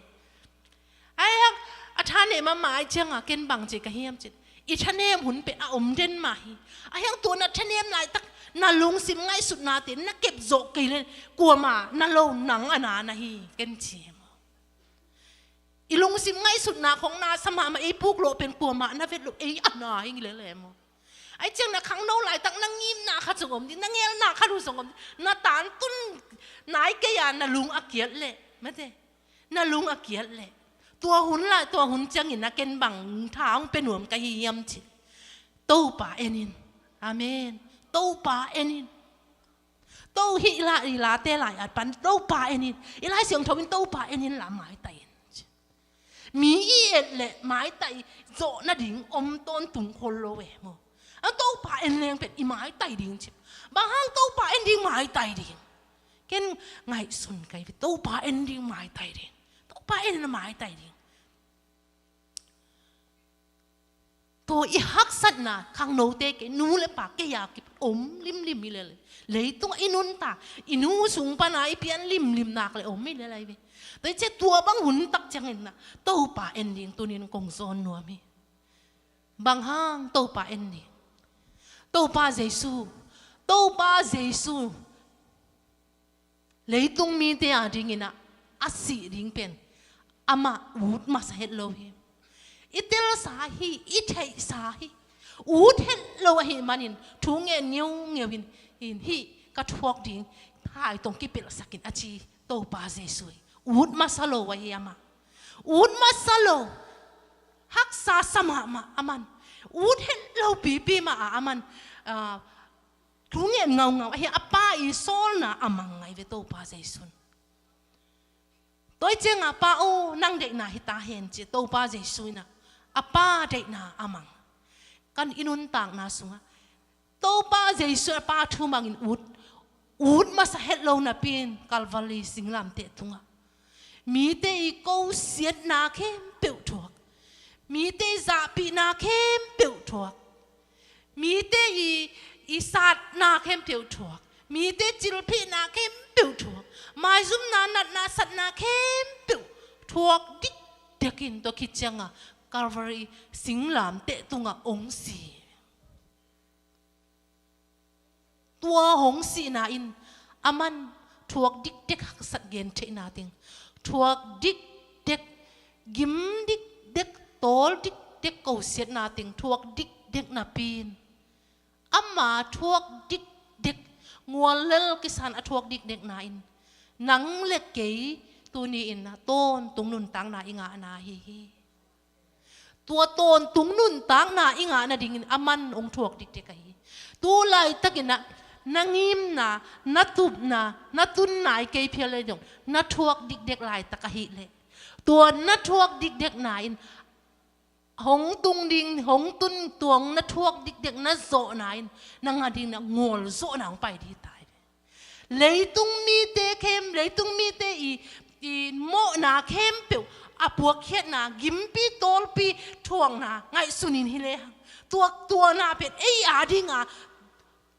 Ahi hang a thanem mahmah ahih cianga ken bangci ka hiam cih leh, i thanem hun pen a om den mah hi. Ahi hang tua na thanem laitak na lungsim ngaihsutnate na kep zawh kei leh kuamah na lo, nang a na na hi, ken ci e maw. I lungsim ngaihsutna khong na sa mahmah, ei puklawh pen kuamah na vet lo, ei a na hi lel e maw. Ahi ciang na khangno laitak na ngimna khat zong om ding, na ngelna khat uh zong om ding, na tantun nai kei a na lung a kiat leh, mate, na lung a kiat leh. Tua hun lai, tua hun ciangin a ken bang tha hong pia nuam ka hi hiam cih leh, Topa en in. Amen. Topa en in. To hih la, i late lai-at pan Topa en in. I Lai Siangtho in Topa en in la maitai in. Mi i et leh maitai zawh nading om tawntung khol lo e maw. A Topa en leng pen i maitai ding ci. Bang hang Topa en ding maitai ding. Ken ngaihsun ka hi ve, Topa en ding maitai ding. Topa en in a maitai ding. Tua i haksatna, khangnote kei, nu le pa kei a kipat om limlim hi lel e. Leitungah i nuntak, i nu sung pana i pian limlim nak le om hi lel ahi ve. Tua i ciang tua bang hun tak ciangin ah Topa en ding tunin kong zawn nuam hi. Bang hang Topa en ding? Topa Jesu, Topa Jesu. Leitung mite a dingin ah a sih ding pen amah ut masa het lo hi. I telsa hi, i theihsa hi. Ut het lo ahih manin thu ngen ngeungeu in, in hih ka thuak ding hai tawh kipelhsak in a ci Topa Jesu hi. Ut masa lo ahi amah. Ut masa lo. Haksa sa mahmah aman. Ut het lo pipi mah a aman, ah, thu ngen ngaungau ahi a Pa i sawlna a mang ngai ve Topa Jesu in. Tua i cianga Pa aw, nang deihna hi ta hen ci Topa Jesu in ah a Pa deihna a mang. Kan i nuntakna sungah Topa Jesu a Pa thu mangin ut, ut masa het lo napi in Calvary singlamteh tungah mite i kosiatna khempeuh thuak. Mite i zahpihna khempeuh thuak. Mite i, i satna khempeuh thuak. Mite cilphihna khempeuh thuak. Maizumna, natna, satna khempeuh thuak dikdekin tua khit cianga Calvary singlamteh tungah hong si. Tua hong sihna in aman thuak dikdek haksat gentheihna teng, thuak dikdek, gim dikdek, tawl dikdek kosiatna teng thuak dikdek napi in, ama thuak dikdek, ngual lel kisan a thuak dikdekna in nang le kei tuni in a tawntung nuntakna i ngahna ahi hi. Tua tawntung nuntakna i ngah nadingin aman hong thuak dikdek ahi. Tu laitakin ah na ngimna, na tupna, na tunna i kei phial le dong na thuak dikdek laitak ahih leh, tua na thuak dikdekna in hong tung ding, hong tun tuang na thuak dikdek na zawhna in nang a ding na ngual zawhna hong pai dih ta hi. Leitung mite khem, leitung mite i, i mawhna khempeuh a puakkhiatna, gimpi, tawlpi, thuakna ngaihsun in hi lehang, tuak tuana pen ei a dinga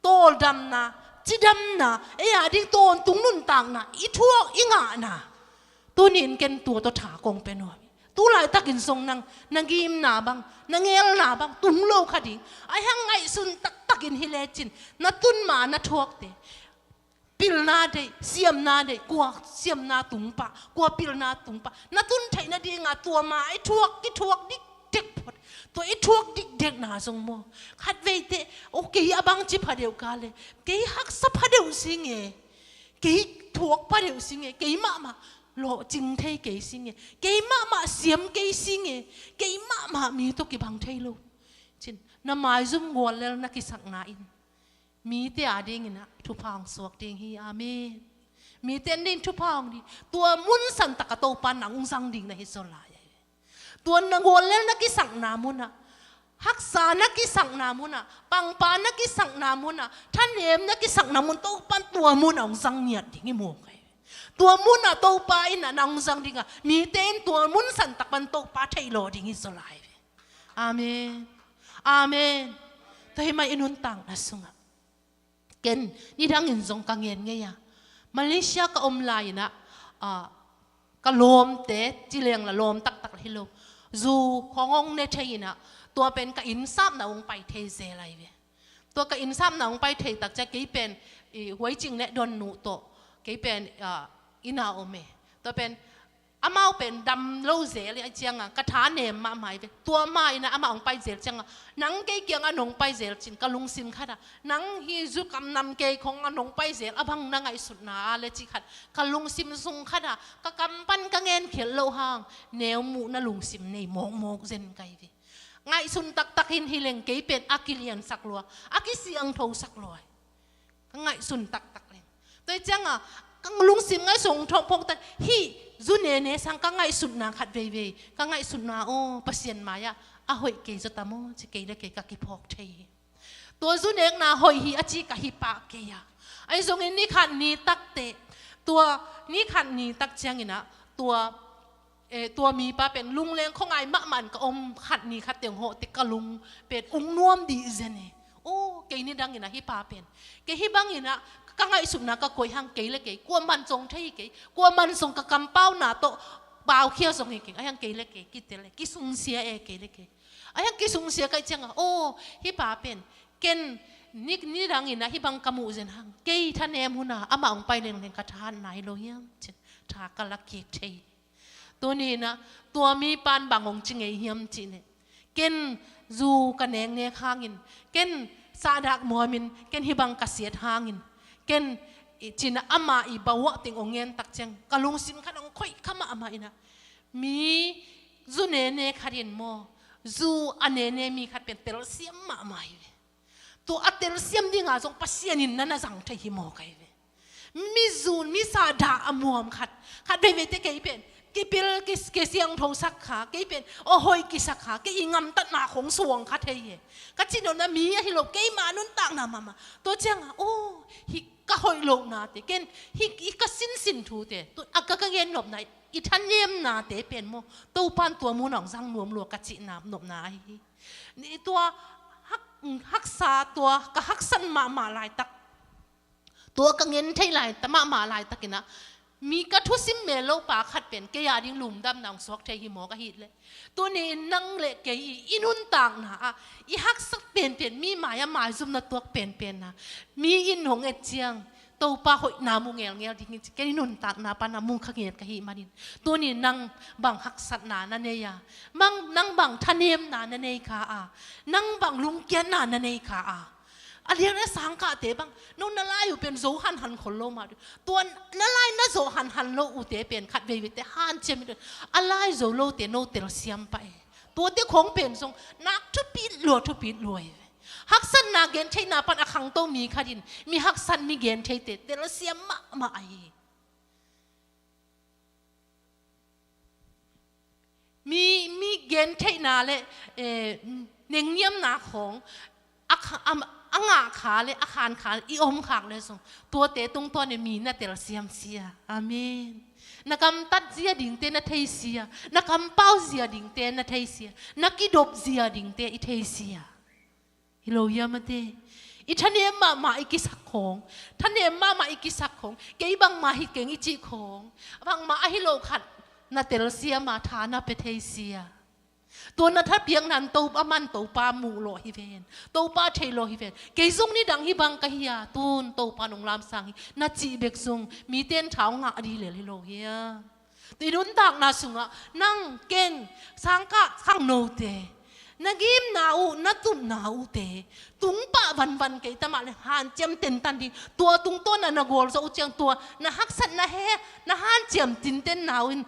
tawldamna, cidamna, ei a ding tawntung nuntakna i thuak i ngahna. Tuni in ken tua tawh tha kong pia nuam hi. Tu laitakin zong nang na ngimna bang, na ngelna bang tung lo kha ding. Ahi hang ngaihsun taktakin hi lecin na tun ma na thuakte, pilna deih, siamna deih, kua siamna tung pah, kua pilna tung pah, na tun theih nadinga tua ma i thuak, i thuak dikdek phot. Tua i thuak dikdekna zong maw, khatveite, o, kei a bangci pha deuh ka le, kei haksa pha deuh sing e. Kei thuak pha deuh sing e, kei mahmah lawhcing thei kei sing e, kei mahmah siam kei sing e, kei mahmah mi tawh kibang thei lo. Cin, na maizum guallel na kisakna in mite a dingin ah thupha hong suak ding hi. Amen. Mite a ding thupha hong ding. Tua mun santak a Topa nang hong zang ding na hi zaw lai. Tua na guallel na kisakna munah, haksa na kisakna munah, pangpa na kisakna munah, thanem na kisakna mun, Topan tua munah hong zang ngiat ding hi maw kai. Tua munah Topa in ah nang hong zang ding a, mite in tua mun santak pan Topa theih lawh ding hi zaw lai. Amen. Amen. Tua hi mah i nuntakna sungah. Ken, nidangin zong ka ngen ngei a. Malaysia ka om lai-in ah, ah, ka lawmte, ci leng la lawm taktak hi lo. Zu khong hong ne thei in ah, tua pen ka innsapna hong pai thei zel lai ve. Tua ka innsapna hong pai thei tak ciang kei pen, i, Huai Cing le Don Nu tawh, kei pen, ah, inn ah om e. Tua pen, amau pen dam lo zel i a cianga, ka thanem mahmah i ve. Tua mah in ah amah hong pai zel cianga, nang kei kiangah nong pai zel cin ka lungsim khat ah, nang hi zu kam nam kei khong ah nong pai zel, a bang na ngaihsutna a le cih khat, ka lungsim sung khat ah, ka kam pan ka ngen khial loh hang, neu muhna lungsim nei mawkmawk zen kai ve. Ngaihsun taktak in hi leng kei pen a kiliansak lua, a kisiangthosak lua. Ka ngaihsun taktak leng. Tua hi cianga, ka lungsim ngaihsun thawh phawk tak, hih zu nene sang ka ngaihsutna khat veivei. Ka ngaihsutna aw, Pasian mai-ah a hoih kei zaw ta maw, ci kei le kei ka kiphawk thei hi. Tua zu nekna hoih hi a ci ka hi pah kei a. Ahi zongin ni khat ni takte, tua ni khat ni tak ciangin ah, tua, eh, tua mipa pen lungleng khuangai mahmah in ka om khat ni khat teng hawh te ka lung pen ung nuam dih zen e. Aw, kei nidangin ah hih pa pen, kei hih bangin ah ka ngaihsutna ka koih hang kei le kei, kuaman zong thei hi kei, kuaman zong ka kampauna tawh paukhia zong hi kei, ahi hang kei le kei, kitel e, kisungsia e kei le kei. Ahi hang kisungsia ka hih cianga, aw, hih pa pen, ken ni, nidangin ah hih bang ka muh zen hang, kei thanem hun a amah hong pai lengleng ka thahatna hi lo hiam, cin tha ka la kik thei. Tuni-in ah, tua mipan bang hong ci ngei hiam cih leh, ken zu ka neknek hangin, ken sahdah muamin, ken hih bang ka siat hangin, ken, i, cin ah amah i bawah teng hong ngen tak ciang, ka lungsim khat hong khoih kha mahmah in ah, mi zu nene khat in maw, zu a nene mi khat pen telsiam mahmah hi ve. Tua a telsiam dinga zong Pasian in na na zang thei hi maw kai ve. Mi zu, mi sahdah a muam khat, khat veivei te kei pen, kipil, ki, kisiangthosak kha, kei pen, aw hoih kisak kha, kei i ngamtatna khong suang kha thei hi. Ka cih nopna mi ahi lo, keima nuntakna mahmah. Tua cianga, aw, hih ka hoih lohnate, ken, hih, hih ka sinsin thute, tua, a ka, ka ngen nopna, i thanemnate pen maw, Topan tua munah hong zang nuam lua ka cihna nopna ahi hi. Ni tua hak, haksa tua ka haksat mahmah laitak, tua ka ngen thei lai, ta mahmah laitakin ah, mi ka thusim mel lo pa khat pen, kei a ding lungdamna hong suak thei hi maw ka hih leh. Tuni-in nang le kei i, i nuntakna ah, i haksat penpen, mi mai-ah maizumna tuak penpen ah, mi in hong et ciang, Topa hoihna mu ngelngel ding hi ci, kei nuntakna pan a mu kha nget ka hih manin. Tuni nang bang haksatna na nei a, mang, nang bang thanemna na nei kha a, nang bang lungkiatna na nei kha a. A lian a sangkahte bang, no na lai uh pen zo hanhan khol lo mah. Tua na lai na zo hanhan lo uhte pen khat veivei te hanciam hi. A lai zo lote no telsiam pah e. Tuate khong pen zong nak thupit lua, thupit lua hi ve. Haksatna gentheihna pan a khangto mi khat in mi haksat mi gentheite telsiam mahmah ahi hi. Mi, mi gentheihna le, eh, nengniamna khong a kha-, a, a ngah kha le a khan kha i om khak le zong tuate tungtawn in mi na telsiam sia. Amen. Na kamtat zia dingte na thei sia, na kampau zia dingte na thei sia, na kidop zia dingte i thei sia. Hi lo hiam a te? I thanem mahmah i kisak khong, thanem mahmah i kisak khong, kei bangmah hi keng i cih khong, bangmah ahi lo khat na telsiam a, tha na pia thei sia. Tua na thapiakna in Topa man, Topa muh lawh hi ven, Topa thei lawh hi ven. Kei zong nidang hih bang ka hi a, tun Topa nong lamsang hi na cih bek zong mite in tha hong ngah dih lel hi lo hiam? Tua i nuntakna sungah nang, ken, sangkah khangnote, Na gimna uh, na tupna uhte tung pah vanvan kei ta mah le hanciam tentan ding. Tua tungtawn na na gualzawh uh ciang tua na haksatna he, na hanciam tintenna uh in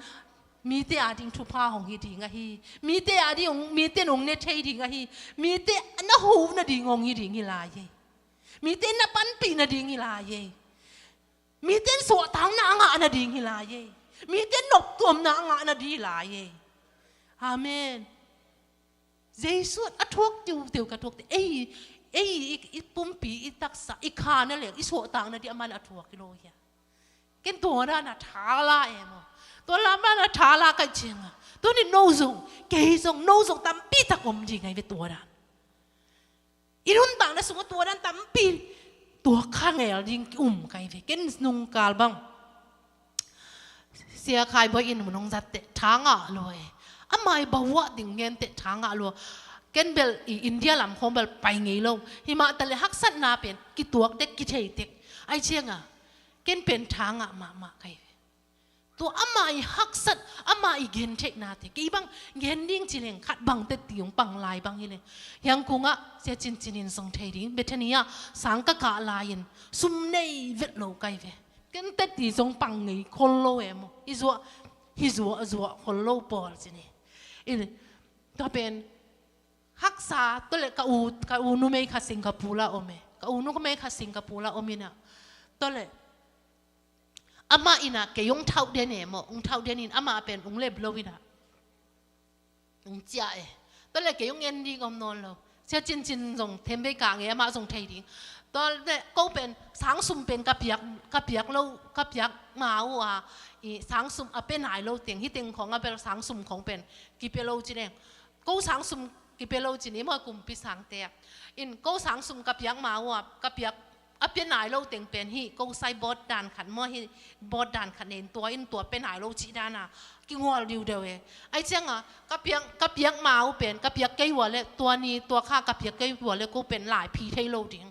mite ading thupha hong hi ding ahi. Mite ading hong, mite nong ne thei ding ahi. Mite na huh nading hong hi ding hi lai e. Mite na panpih nading hi lai e. Mite suahtakna a ngah nading hi lai e. Mite noptuamna a ngah nading hi lai e. Amen. Jesu a thuak tiutiu ka thuak te. Ei, ei, i, i pumpi, i taksa, i kha na leng, i suahtakna ding amah na a thuak hi lo hia. Ken tua dan a thala e maw. Tua lam dan a thala ka hih ciangin. Tuni no zong, kei zong, no zong tampi tak om ding ahi ve tua dan. I nuntakna sungah tua dan tampi, tua kha ngel ding ki um ka hi ve. Ken nungkal bang Sia Khai Bawi in mun hong zat teh tha ngah lua e. Amah i bawah ding ngen teh tha ngah lua. Ken bel i India lam khawng bel pai ngei lo. Hi mah ta leh haksatna pen kituak tek, kithei tek. Ahih ciangin ken pen tha ngah mahmah ka hi ve. Tua amah i haksat, amah i gentheihnate kei bang gen ding ci leng khat bang teti hong pang lai bang hi leh. Hiangkungah Sia Cin Cin in zong thei ding, Bethany ah sang ka kah lai-in sum nei vet lo ka hi ve. Ken teti zong pang ngei khol lo e maw. I zuah, hi zuah, zuah khol lo pawl ci ni. I, tua pen haksa, tua leh ka u, ka u numei khat Singapore ah om e. Ka u numei khat Singapore ah om in ah. Tua leh amah in ah kei hong thauh den e maw, hong thauh den in amah pen hong lem lo in ah, hong ciah e. Tua leh kei hong en ding om nawn lo. Sia Cin Cin zong thembei kang e, amah zong thei ding. Tua leh ko pen sang sum pen ka piak, ka piak lo, ka piak ma uh a, i sang sum a pia nai lo teng, hih teng khawng a bel sang sum khawng pen kipia lo ci leng. Ko sang sum kipia lo ci ni maw, kumpi sangte ah. In ko sang sum ka piak ma uh a, ka piak a pia nai lo teng pen hih ko sai bawt dan khat maw, hih bawt dan khat nei in tua in tua pia nai lo cih dan a kingual diudeu e. Ahih ciangin ka piak, ka piak ma uh pen, ka piak kei uh a leh tua ni tua kha ka piak kei uh a leh ko pen laiphi thei lo ding.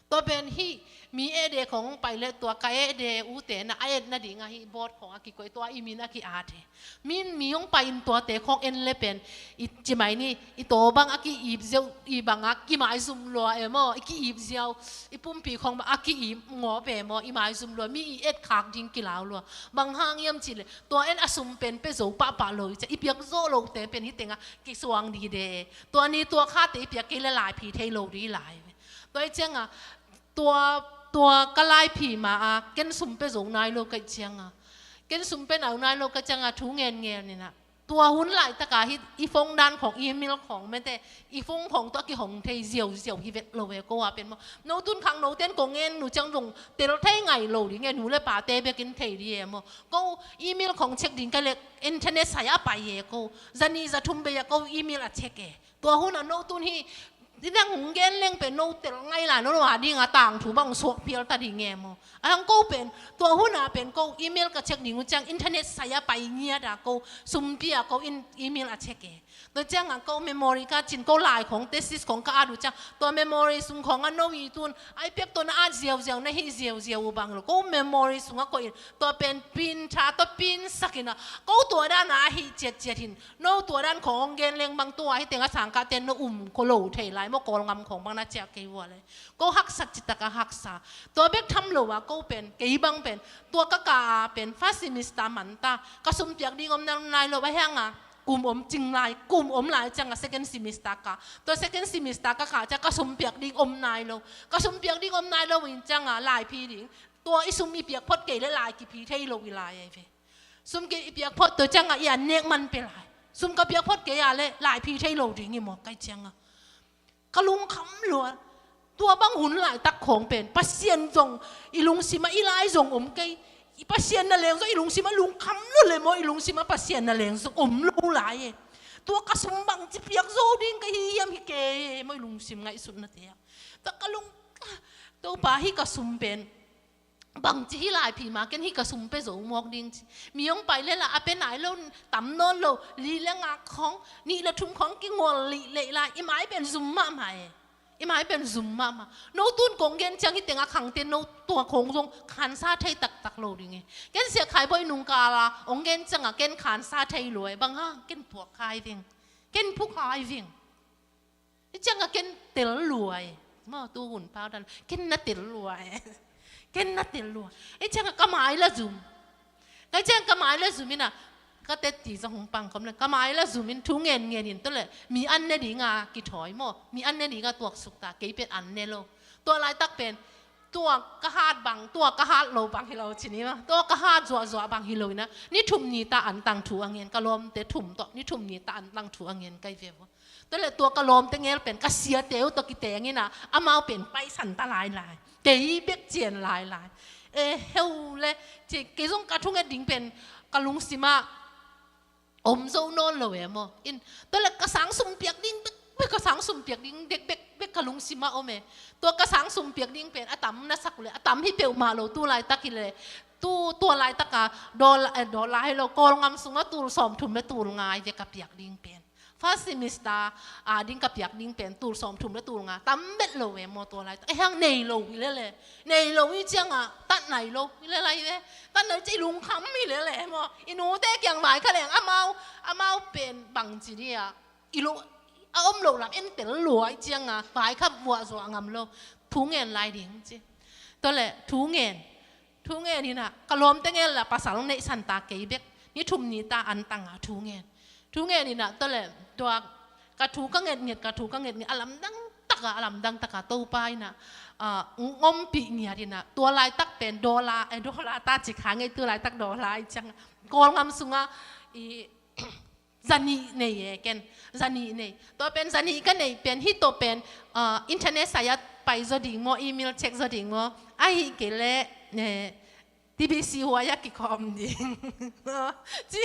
Tua pen hih mi ede khawng hong pai leh tua ka ede ute na a et nading a hih bawt khawng a kikoih, tua i min a ki-at e. Min mi hong pai in tuate khawng en leh pen i ci mai ni, i taw bang a ki-ip ziau, i bang a kimaizum lua e maw, i ki-ip ziau, i pumpi khawng bang a ki-ip ngawp e maw, i maizum lua, mi i et khak ding kilau lua. Bang hang hiam cih leh tua en a sum pen pia zo pahpah lo i ci a, i piak zawh lote pen hih teng ah kisuang dide e. Tua ni tua khate i piak kei leh laiphi thei lo ding lai. Tua ahih ciangin tua, tua ka laiphi ma a, ken sum pia zo nai lo ka hih ciangin, ken sum pia nai lo ka hih ciangin thu ngen ngen in ah, tua hun laitak a hih i phone dan khawng, email khawng mete, i phone khawng tawh a kihong thei ziauziau hi vet lo e ko a pen maw. No tun khang note in kong ngen uh ciang zong tel thei ngai lo ding e, nu leh pate bek in thei ding e maw. Ko email khawng check ding ka leh internet sai a pai e ko. Za nih za thum bei a ko email a check e. Tua hun ah no tun hih, i nang hong gen leng pen no tel ngai lai, no, no ading a tangthu bang suak phial ta ding e maw. A hang ko pen, tua hun ah pen ko email ka check ding uh ciang internet sai a pai ngiat a ko, sum pia ko in email a check e. Tua ciangin ko memory card cin ko lai khawng, thesis khawng ka at uh ciang, tua memory sung khawng ah no i tun, a i piak tua na at ziauziau na hih ziauziau uh bang lo. Ko memory sungah koih in, tua pen printer tawh print sak in ah, ko tua dan a hih ciatciat hi in, no tua dan khawng hong gen leng bang tua hih teng a sangkahte in no um ko lo thei lai maw, Kawlgam khawng bang na ciah kei uh a leh. Ko haksat citak a haksa. Tua bek tham lo a ko pen, kei bang pen, tua ka kah a pen first semester man ta, ka sum piak ding om nai lo, a hiang a kum om cing lai, kum om lai ciang a second semester ka. Tua second semester ka kah ciang ka sum piak ding om nai lo. Ka sum piak ding om nai lo in ciang a laiphi ding. Tua i sum i piak phot kei leh lai kiphi thei lo i lai ahi ve. Sum kei i piak phot tua ciang a i an nek man pia lai. Sum ka piak phot kei a leh laiphi thei lo ding hi maw ka hih ciang a. Ka lungkham lua. Tua bang hun laitak khawng pen Pasian zong i lungsim ah i lai zong om kei. I Pasian na leng zong i lungsim ah lungkham lua leh maw, i lungsim ah Pasian na leng zong om lo lai e. Tua ka sum bangci piak zo ding ka hi hiam hi kei e maw, i lungsim ngaihsutnate ah. Tua ka lung, Topa, hih ka sum pen bangci hih laiphi ma ken hih ka sum pia zo mawk ding ci. Mi hong pai leh lah a pia nai lo, tam nawn lo, li leh nga khawng, nih leh thum khawng kingual lih leh lai, i mai pen zum mahmah e. I mai pen zum mahmah. No tun kong gen ciang hih teng a khangte no tua khawng zong khansa thei taktak lo ding e. Ken Sia Khai Bawi nungkal a hong gen ciang a ken khansa thei lua e, bang hang ken puak khai ding. Ken phukhai ving. I ciangah ken tel luai. Maw, tu hun pau dan ken na tel luai. Ken na tel luai. I ciangah ka mai la zum. Ka ciang ka mai la zum inah ka tetti zong hong pang khawm le ka mai la zum in thu ngen ngen in tua le mi an ne dinga kithawi maw, mi an ne dinga tuaksuk ta, kei pen an ne lo. Tua laitak pen tua ka hat bang, tua ka hat lo bang hi lo ci ni maw, tua ka hat zuahzuah bang hi lo inah ni thum ni ta an tang thu a ngen, ka lawmte thum tawh ni thum ni ta an tang thu a ngen kai ve maw. Tua le tua ka lawmte ngel pen ka siate uh tawh kiteng inah amau pen paisan ta lailai, kei bek cian lailai. E heu le ci, kei zong ka thunget ding pen ka lungsimah om zo nawn lo e maw. In tua le ka sang sum piak ding bek bek, ka sang sum piak ding dek bek bek ka lungsimah om e. Tua ka sang sum piak ding pen a tam na sak uh le a tam hi peuhmah lo, tu laitak hi le tu, tua laitaka dollar, eh, dollar hi lo, Kawlngam sungah tul sawmthum le tul nga hi ve ka piak ding pen. First semester a ding ka piak ding pen tul sawmthum le tul nga, tam bet lo ve maw tua laitak. Eh hang nei lo hi lele, nei lo hi ciangah tat nai lo hi lele hi ve. Tat nai ci lungkham hi lele maw. I nute kiang vai kha leng amau, amau pen bangci dia i lo a om lo lam en tel lua hi ciangah vai kha vuah zuah ngam lo. Thu ngen lai ding ci. Tua le thu ngen, thu ngen inah ka lawmte ngel la pasal neihsan ta, kei bek ni thum ni ta an tanga thu ngen. Thu ngen inah tua le tua ka thu ka ngetnget, ka thu ka ngetnget a lamdang taka, a lamdang taka Topa inah, ah, ngompih ngiat inah tua laitak pen dollar, eh, dollar ta ci kha ngei, tu laitak dollar hi ciangah Kawlngam sungah i zanih nei e ken, zanih nei. Tua pen zanih ka neih pen hih tawh pen, ah, internet sai-ah pai zaw ding maw, email check zaw ding maw, ahih kei leh, eh, TBC huai-ah kikhawm ding. Ci,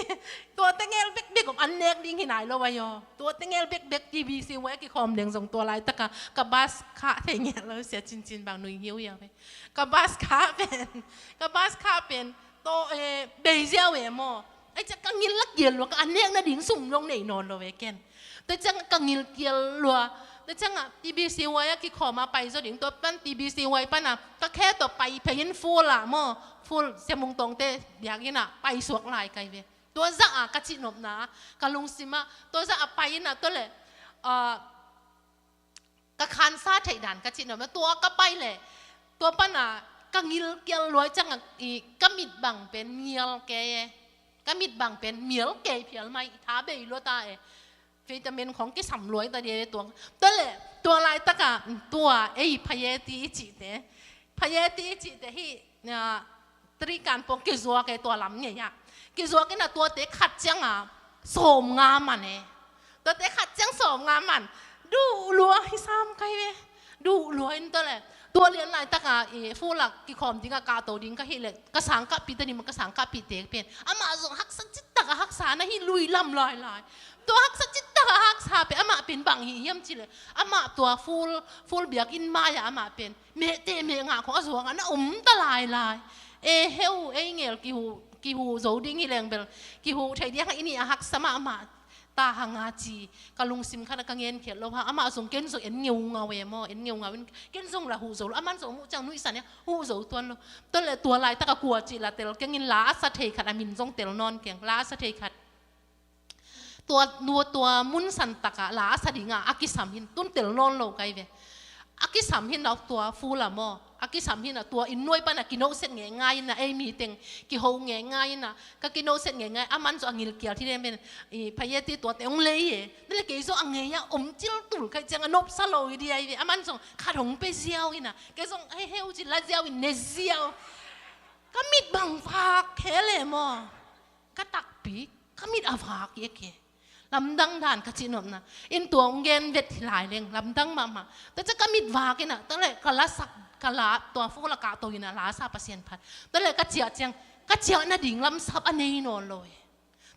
tuate ngel bekbek om, an nek ding hi nai lo ai aw. Tuate ngel bekbek TBC huai-ah kikhawm ding zong tua laitaka ka bus khah thei ngel lo, sia cincin bang nui hiu hiau ve. Ka bus khah pen, ka bus khah pen tawh, eh, bei ziau e maw. Ai ciah ka ngil la kial lua, ka an nek nading sum zong nei nawn lo ve ken. Tua ciang ka ngil kial lua. Tua ciangah TBC huai-ah kikhawm a pai zaw ding, tua pan TBC huai pana ka khe tawh pai phei in full ah maw, full Sia Mung Tawngte biakinn ah pai suak lai kai ve. Tua zah a ka cihnopna, ka lungsimah tua zah a pai inah tua le, ah, ka khansa theih dan ka cihnopna, tua ka pai leh tua pana ka ngil kial lua hi ciangah i ka mit bang pen mial kei e. Ka mit bang pen mial kei phial mai, tha bei lua ta e. Vitamin khong kisam lua hi ta dia e tua. Tua le tua laitaka tua ei phayeti i cihte, phayeti i cihte hih, ah, Trikan pong kizuak e, tua lam ngei ah. Kizuak inah tuate khat ciangah sawmnga man e. Tuate khat ciang sawmnga man. Duh lua hi sam kai ve. Duh lua in tua le tua lian laitaka i full ah kikhawm dingah kahto ding ka hih leh ka sangkahpihte nih maw, ka sangkahpihte pen amah zong haksa citak a haksa na hi lui lam lailai. Tua haksa citak a haksa pen amah pen bang hi hiam cih leh amah tua full, full biakinn mai-ah amah pen mehteh mehngah khong a zuangah na om ta lailai. E heu, ei ngel kihuh, kihuh zo ding hi leng bel kihuh thei ding hang, i nih a haksa mahmah ta hang a ci ka lungsim khatah ka ngenkhiat lo hang. Amah zong ken zong en ngeungau e maw, en ngeungau in ken zong la huh zo lo. Aman zong huh ciang nuihsan e, huh zo tuan lo. Tua le tua laitaka kua cih la tel keng in la a sa thei khat a min zong tel nawn keng, la a sa thei khat. Tua, tua, tua mun santakah la a sa dingah a kisam hin, tun tel nawn lo kai ve. A kisam hin a tua full ah maw, a kisam hin a tua inn nuai pana kinohset ngeingai inah, ei miteng kiho ngeingai inah, ka kinohset ngeingai, aman zong a ngilkial hi den pen, i phayeti tuate hong lei e. Tua le kei zong a ngei ah om cil tul kai ciang a nopsa lo hi di ai ve, aman zong khat hong pe ziau inah, kei zong hei heu ci la ziau in ne ziau. Ka mit bang vak khe le maw. Ka takpi, ka mit a vak hi a ke. Lamdang dan ka cihnopna. In tua hong gen vet hi lai leng, lamdang mahmah. Tua ciah ka mit vak inah, tua le ka la sak, ka la, tua full ah kahto inah la sa Pasian phat. Tua le ka ciah ciang, ka ciah nading lamsap a nei nawn lo e.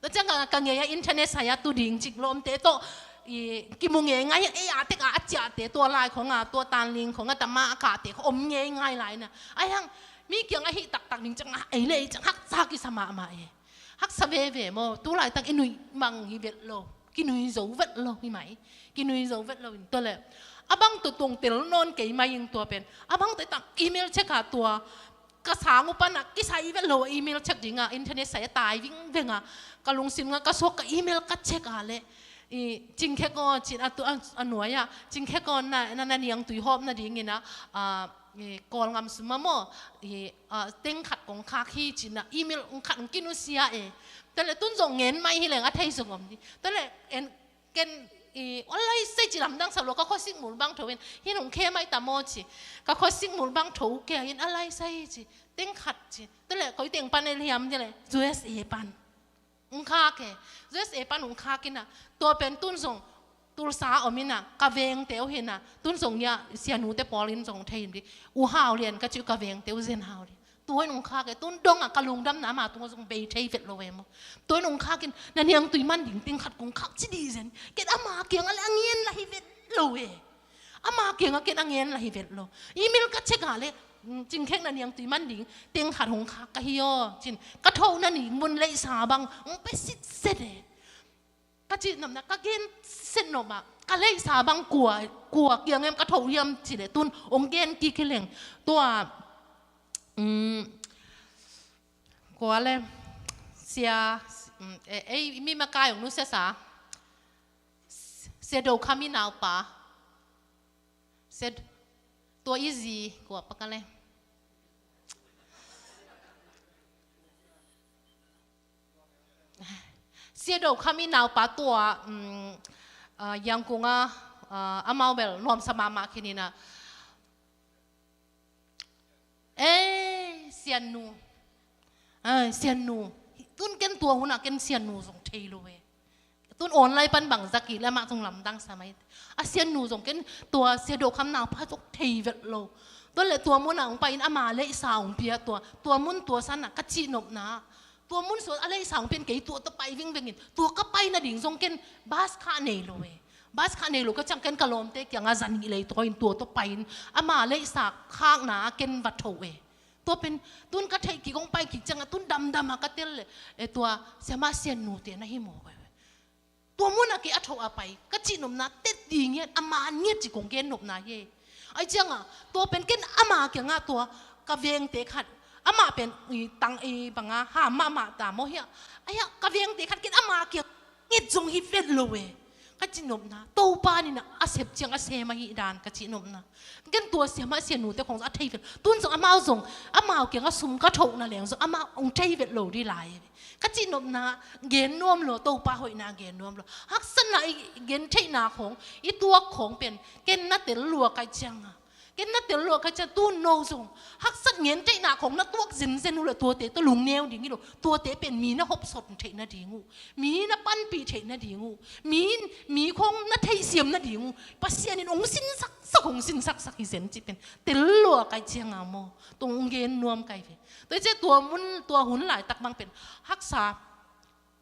Tua ciang ka, ka ngei ah internet sai-ah tu ding cik lawmte tawh i kimu ngeingai, ei a tek a, a ciahte tua lai khong a, tua tanling khong a tama a kahte khong om ngeingai lai inah. Ai hang, mi kiang a hih taktak ding ciang a, ei le ei ciang haksa kisa mahmah e. Haksa veve maw, tu laitak i nuih mang hi vet lo, kinui zo vet lo hi mai, kinui zo vet lo in tua le. A bang tua tuang tel nawn kei mai ing tua pen. A bang tua tak email check a tua. Ka sang uh panah kisai vet lo email check dingah, internet sai a tai vingveng a. Ka lungsim nga ka suak ka email ka check a le. i, Cingkhek aw, cin a tu, a, a nuai ah, Cingkhek aw na, na, na niangtui hawp nadingin ah, a, i, Kawlngam sum ah maw, i, a, teng khat kong khak hi cin ah, email khat hong kinusia e. Tua leh tun zong ngen mai hi leng a thei zong om ding. Tua leh en, ken, i, online sei ci lamdang sa lua, ka khuasik mul bang tho in, hih hong khe mai ta maw ci. Ka khuasik mul bang tho kei in a lai sei ci, teng khat ci. Tua leh koi teng pan e hiam ci leh, U S A pan. Hong khak e. U S A pan hong khak in ah, tua pen tun zong Tulsa om in ah, ka vengte uh hi in ah, tun zong hia, sianute pawl in zong thei in ding. U Hau Lian ka ci uh, ka vengte uh Zen Hau Lian. Tua in hong khak e, tun dong ah ka lungdamna ama tungah zong bei thei vet lo e maw. Tua in hong khak in, na niangtui man ding teng khat kong khak ci dih zen. Ken ama kiangah leh a ngen lah hi vet lo e. Ama kiangah ken a ngen lah hi vet lo. Email ka check ah leh, mm, Cingkhek na niangtui man ding teng khat hong khak ka hi aw. Cin, ka thohna ni mun leisa bang hong pia sitset e. Ka cih nopna, ka gen sitset nop ah, ka leisa bang kua, kua kiang em ka thoh hiam cih leh tun hong gen kik hi leng. Tua, mm, kua leh, sia, mm, e, ei, mi makai hong nusiasa. Sia Do Kham i naupa. Sia, tua i zi, kua pa ka leh. Sia Do Kham i naupa tua, um, ah, Yangon ah, ah, amau bel nuamsa mahmah khin in ah. Eh, Siannu. Ah, Siannu. Tun ken tua hun ah ken Siannu zong thei lo e. Tun online pan bang zak i leh amah zong lamdang sa mai. A Siannu zong ken tua Sia Do Kham naupa zong thei vet lo. Tua leh tua mun ah hong pai in ama leisa hong pia tua. Tua mun tua san ah ka cih nopna. Tua mun sung a leisa hong pia in kei tua tawh pai vingveng in. Tua ka pai nading zong ken bus kha nei lo e. Bus kha nei lo ka ciang ken ka lawmte kiangah za nih lei tawh in tua tawh pai in. Ama leisa khakna ah ken va tho e. Tua pen, tun ka theih kik hong pai kik ciangah, tun damdam ah ka tel leh, e, tua, siamah Siannu te na hi maw. Tua mun ah kei a thoh a pai, ka cih nopna, tet ding hian, a man ngiat ci kong gen nopna hi. Ahih ciangah, tua pen ken ama kiangah tua, ka vengte khat, amah pen, i tang, i banga, ham mahmah ta maw hiah. Ahih hang, ka vengte khat ken ama kiang nget zong hi vet lo e. Ka cih nopna, Topa in a sep ciang a sem ahih dan ka cih nopna. Ken tua siamah Siannu te khong zong a thei vet. Tun zong amau zong, amau kiangah sum ka thohna leng zong, amau hong thei vet lo ding lai e. Ka cih nopna, gen nuam lo, Topa hoihna gen nuam lo. Haksatna i gen theihna khong, i tuak khong pen, ken na tel lua ka hih ciangah. Ken na tel lua ka hih ciang tun no zong. Haksat ngen theihna khong na tuak zenzen uh leh tuate tawh lungneu ding hi lo. Tuate pen mi na hopsawn theih nading uh. Mi na panpih theih nading uh. Mi, mi khong na theihsiam nading uh. Pasian in hong sinsaksak, hong sinsaksak hi zen cih pen. Tel lua ka hih ciangah maw. Tua hong gen nuam ka hi ve. Tua hi ciang tua mun, tua hun laitak bang pen. Haksa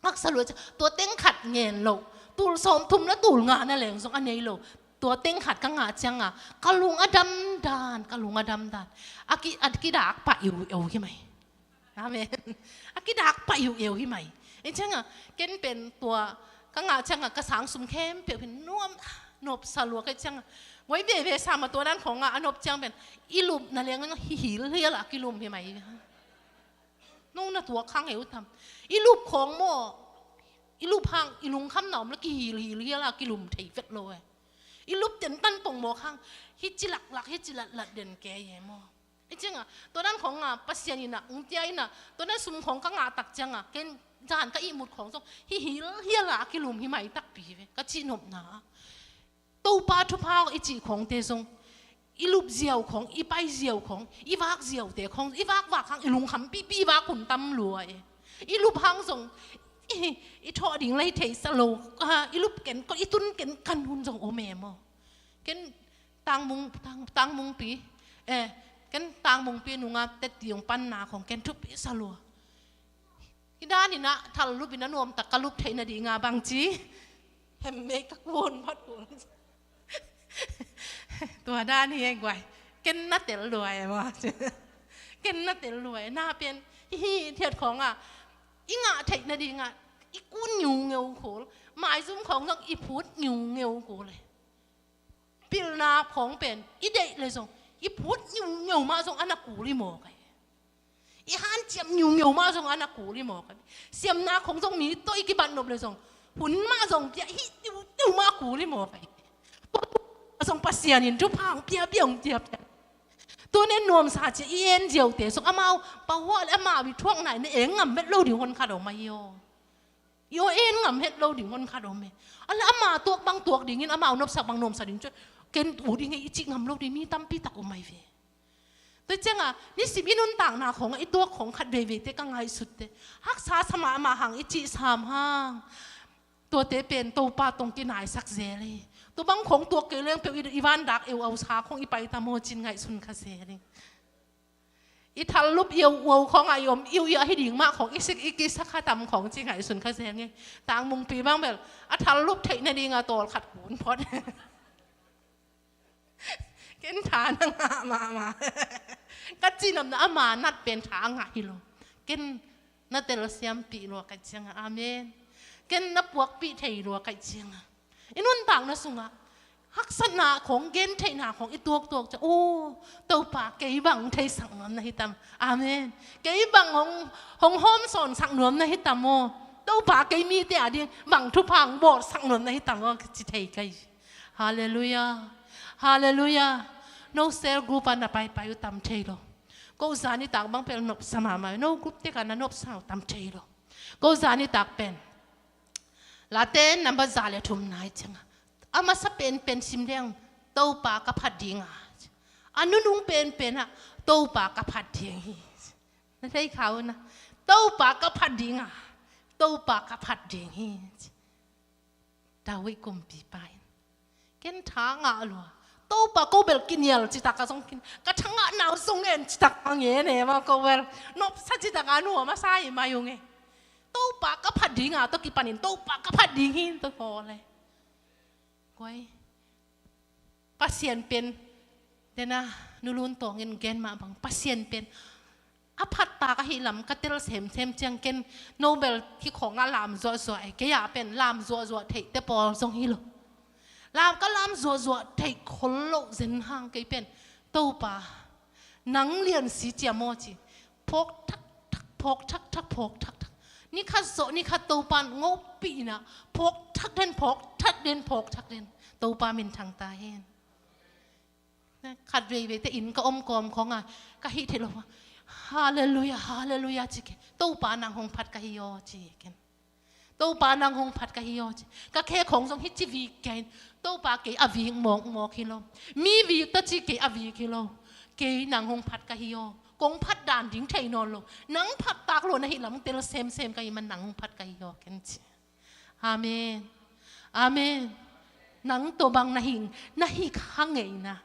Haksa lua ciang, tua teng khat ngen lo. Tul sawmthum le tul nga na leng zong a nei lo. Tua teng khat ka ngah ciangah, ka lung a damdan, ka lung a damdan. A ki, a kidak pah iuiu hi mai. Amen. A kidak pah iuiu hi mai. Ahih ciangah, ken pen tua, ka ngah ciangah, ka sang sum khempeuh hi nuam, nopsa lua ka hih ciangah. Guai veve sa mah tua dan khawngah, a nop ciang pen, i lupna leng hi hilhial a kilum hi mai. Nong na tuak khang heu tam. I lup khawng maw, i lup hang, i lungkhamna om leh kihilhil hial a kilum thei vet lo e. I lup tentan pong mawk hang, hici laklak, hici latlat den kei e maw. Ahih ciangah, tua dan khawngah, Pasian in a, ung tia in a, tua dan sum khawng ka ngah tak ciangah, ken zan ka ihmut khawng zong, hihilhial a kilum hi mai takpi ve, ka cih nopna. Topa thupha i cih khawngte zong, i lup ziau khawng, i pai ziau khawng, i vak ziaute khawng, i vak vak hang, i lungkham pipi i vak hun tam lua e. I lup hang zong, i, i thawh ding lei thei sa lo, ah, i lup ken, i tun ken kan hun zong om e maw. Ken Tangmung, Tang, Tangmungpi, eh, ken Tangmungpi nunga tet ding panna khawng ken thupi sa lua. Hih dan in a thal lup in a nuam tak ka lup theih nading a bangci. Hemmei ka kuan phat kuan. Tua dan hi e guai. Ken na tel lua e maw. Ken na tel lua e. Na pen hih thiat khawngah i ngah theih nading a i kun ngiungeu kul. Maizum khawng zong i phut ngiungeu kul e. Pilna khawng pen, i deih leh zong, i phut ngiungeu mah zong a na kul hi mawk e. I hanciam ngiungeu mah zong a na kul hi mawk e. Siamna khawng zong mi tawh i kibat nop leh zong, Hun mah zong pia hi tiutiu mah kul hi maw kai. Tua zong Pasian in thupha hong pia pia hong pia pia. Tun en nuamsa ci a i en ziaute zong amau pahuah le amau i thuak nai na en ngam het lo ding hon khat om ahi aw. I aw en ngam het lo ding hon khat om e. A le ama tuak bang tuak dingin amau nopsak bang nuamsa ding cu ken ut ding e i cih ngam lo ding mi tampi tak om ahi ve. Tua cianga nisim i nuntakna khawngah i tuak khawng khat veivei te ka ngaihsut te haksa sa mahmah hang i cih sam hang. Tuate pen Topa tong kinaisak zel hi. Tua bang khawng tuak kei leng peuh i vandak eu au sa khawng i pai ta maw cin ngaihsun kha zel hi. I thallup iau uau khawngah i om iu iau ahi ding mah khawng i sik i kisa kha tam khawng ci ngaihsun kha zel hi. Tangmungpi bang bel a thallup theih nadinga tawl khat kun phot. Ken tha na ngah mahmah. Ka cinopna ama nat pen tha a ngah hi lo. Ken na telsiampih lua ka cianga amen. Ken na puakpih thei lua ka cianga i nuntakna sungah haksatna khawng gentheihna khawng i tuaktuak cia o Topa kei bang theisak nuam na hi tam. Amen. Kei bang hong hong hawmsawnsak nuam na hi tam aw. Topa kei mite a ding bang thupha hong bawlsak nuam na hi tam aw ka ci thei ka hi. Halleluiah. Halleluiah. No cell group ah na paipai uh tam thei lo. Ko zanitak bang pel nopsa mahmah uh no group tek ah na nopsa uh tam thei lo. Ko zanitak pen Late number za le thum nai cianga a masa penpen sim deng Topa ka phat dinga a nunung penpen ah Topa ka phat ding hi. Na thei kha uh na Topa ka phat dinga Topa ka phat ding hi. David kumpipa in ken tha ngah lua. Topa ko bel kinial citak a zong kin ka tha ngah nau zong en citak a ngen e ma ko bel nopsa citak a nuam a sa i mai ung e. Topa ka phat dinga tawh kipanin Topa ka phat ding hi in tawh khawl e. Koi Pasian pen dena nulun tawngin gen mah bang Pasian pen a phat tak ahi lam ka tel semsem ciang ken Nobel hi khawngah lam zuahzuah e kei ah pen lam zuahzuah theih te pawl zong hi lo. Lam ka lam zuahzuah theih khol loh zen hang kei pen Topa nang lian si cia maw ci phawk thak thak phawk thak thak phawk thak thak ni khat zawh ni khat Topa ngohpihna phawk thak den phawk thak den phawk thak den Topa min thang ta hen. Khat veivei te inn ka om kawm khawng a ka hih theih lo. Halleluiah, halleluiah ci ke. Topa nang hong phat ka hi aw ci ken. Topa nang hong phat ka hi aw ci. Ka khe khawng zong hi ci vik kein. Topa kei a vik mawkmawk hi lo. Mi vik ta ci kei a vik hi lo. Kei nang hong phat ka hi aw. Kong phat dan ding thei nawn lo. Nang phat tak lo na hi lam tel semsem ka hi man nang hong phat ka hi aw ken ci. Amen. Amen. Nang tawh bang na hi na hi kha ngeina.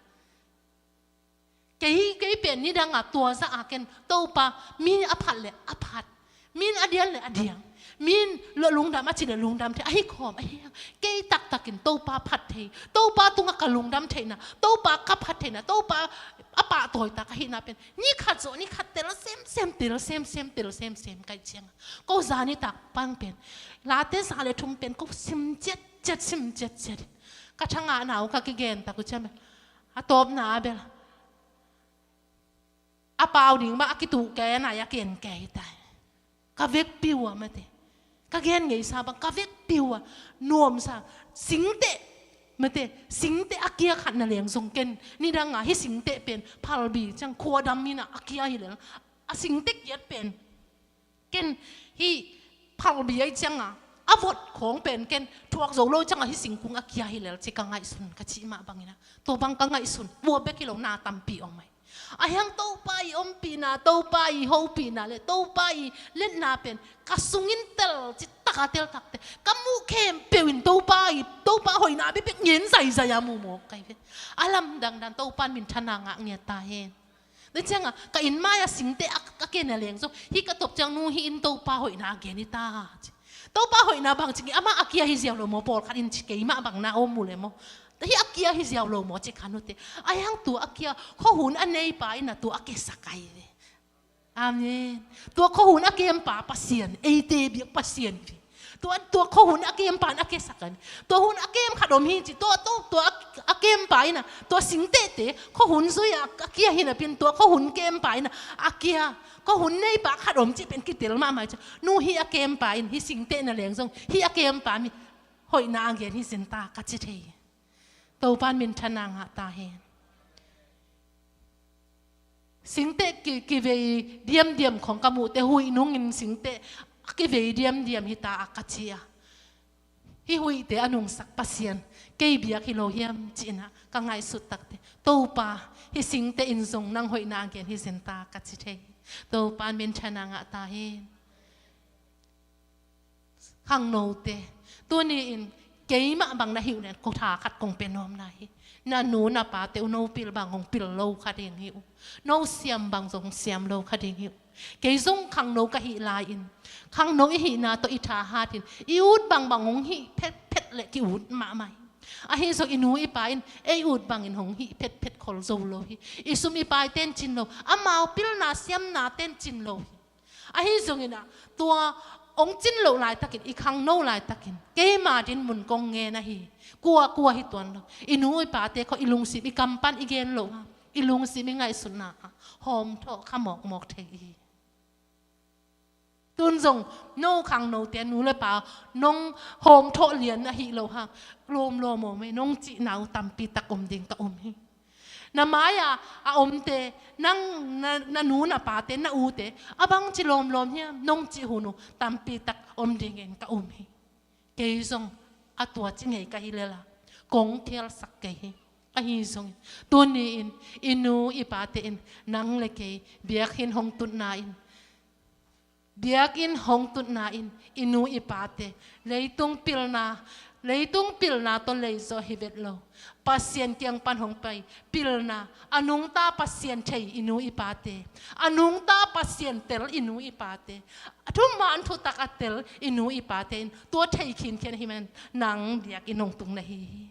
Kei kei pen nidanga tua za a ken Topa min a phat le a phat min a dial le a dial min lo lungdam a ci le lungdam thei ahi khawm ahi hang kei taktakin Topa phat thei Topa tunga ka lungdam theihna Topa ka phat theihna Topa a pahtawi tak ahihna pen ni khat zawh ni khat tel semsem tel semsem tel semsem kai cianga ko zanitak pang pen late za le thum pen ko sim ciat ciat sim ciat ciat ka thangahna uh ka kigen tak uh ciang a tawpna a bel a pau ding mah a kituh kei a nai a ken kei tai. Ka vekpi uh a mate ka gen ngeisa bang ka vekpi uh a nuamsa singteh mate singteh a kia khat na leng zong ken nidanga hi singteh pen phalbi ciang khuadam mina a kia hi lel a singteh kiat pen ken hi phalbi ai cianga a vot khawng pen ken thuak zo lo cianga hi singkung a kia hi lel ci ka ngaihsun ka cih mah bangina tua bang ka ngaihsun bua bek hi lo na tampi om ai. A hiang Topa i ompihna Topa i hopihna le Topa i letna pen ka sungin tel ci taka tel takte ka muh khempeuh in Topa i Topa hoihna bepek ngen zaizai a muh mawk kai ve. A lamdang dan Topa in minthana ngah ngiat ta hen. Na cianga ka inn mai a singte a ka ken a leng zo hi ka top ciang nu hi in Topa hoihna gen hi ta ci. Topa hoihna bang cing ama a kia hi ziau lo maw pawlkhat in ci keimah bang na om mu le maw. Hi a kia hi ziau lo maw ci khan ute a hiang tu a kia khuahun a neipa in a tu a kesak ai ve. Amen. Tua khuahun a kempa Pasian eite biak Pasian hi. Tua, tua khuahun a kempa in a kiasak a, tua hun a kem khat om hi ci, tua, tua, tua a, a kempa in a, tua singtehte khuahun zui a, a kia hi napi in tua khuahun kempa in a, a kia, khuahun neipa khat om cih pen kitel mahmah hi ci. Nu, hih a kempa in, hih singteh na leng zong, hih a kempa mi hoihna a gen hi zin ta ka ci thei hi. Topa'n minthanna ngah ta hen. Singteh ki, kivei diamdiam khong ka muhte, huih nungin singteh a kivei diamdiam hi ta a ka ci a. Hih huihte a nungsak Pasian kei biak hi lo hiam ci-in a ka ngaihsut takte, Topa, hih singteh in zong nang hoihna a gen hi zin ta ka ci thei hi. Topa'n minthanna ngah ta hen. Khangnote, tuni-in keimah bang na hi uh leh ko tha khat kong pia nuam na hi. Na nu na pate uh no pil bang hong pil lo kha ding hi uh. No siam bang zong siam lo kha ding hi uh. Kei zong khangno ka hih lai-in, khangno i hihna tawh i tha hatin i ut bangbang hong hih phetphet leh ki-ut mahmah hi. Ahi zong i nu i pa in ei ut bangin hong hih phetphet khol zo lo hi. I sum i paite in cin lo, amau pilna siamnate in cin lo hi. Ahi zongin ah, tua hong cin loh laitakin, i khangno laitakin, keima dinmun kong ngen ahi, kua kua hi tuan lo. I nu i pate khawng i lungsim, i kam pan i gen loh hang, i lungsim i ngaihsutna ah hawmthawh kha mawkmawk thei i hi. Tun zong no khangnote nu le pa nong hawmthawh lian ahi loh hang, lawmlawm om e, nong cihna uh tampi tak om ding ka um hi. Na mai-a a omte, nang, na, na nu na pate, na ute, a bangci lawmlawm hiam nong cih hun uh tampi tak om dingin ka um hi. Kei zong a tua ci ngei ka hi lel a, kong khialsak kei hi. Ahi zongin tuni-in i nu i pate in nang le kei biakinn hong tutna in, biakinn hong tutna in i nu i pate, leitung pilna, leitung pilna tawh leizawh hi vet lo, Pasian kiang pan hong pai pilna, a nungta Pasian thei i nu i pate, a nungta Pasian tel i nu i pate, a thuman thutak a tel i nu i pate in tua thei khinkhian ahih manin nang biakinn hong tung na hi hi.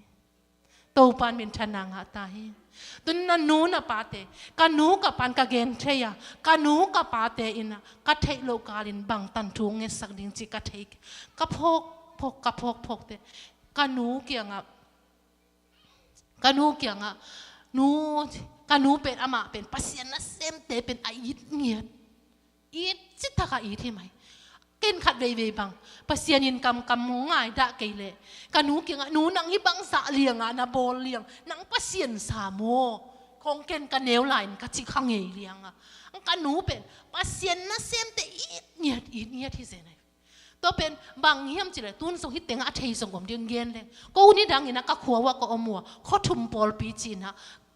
Topa'n minthanna ngah ta hi. Tun na nu na pate, ka nu ka pa'n ka gen thei a, ka nu ka pate in a, ka theih loh kalin bangtan thu ngetsak ding cih ka thei, ka phawk phawk, ka phawk phawk te, ka nu kiangah, ka nu kiangah, nu, ka nu pen, amah pen Pasian nasemte pen a it ngiat. It citak a it hi mai. Ken khat veivei bang Pasian in kamkam ngaihdah kei leh ka nu kiangah, nu, nang hih bang zah liangah na bawl liang, nang Pasian sa maw? Khawng ken ka neu lai-in ka ci kha ngei liangah, ka nu pen Pasian nasemte it ngiat, it ngiat hi zen ai. Tua pen bang hiam cih leh tun zong hih tengah a thei zong om ding gen leng, ko nidangin a ka khua uah ka om uh a, khuathum pawlpi ci-in a,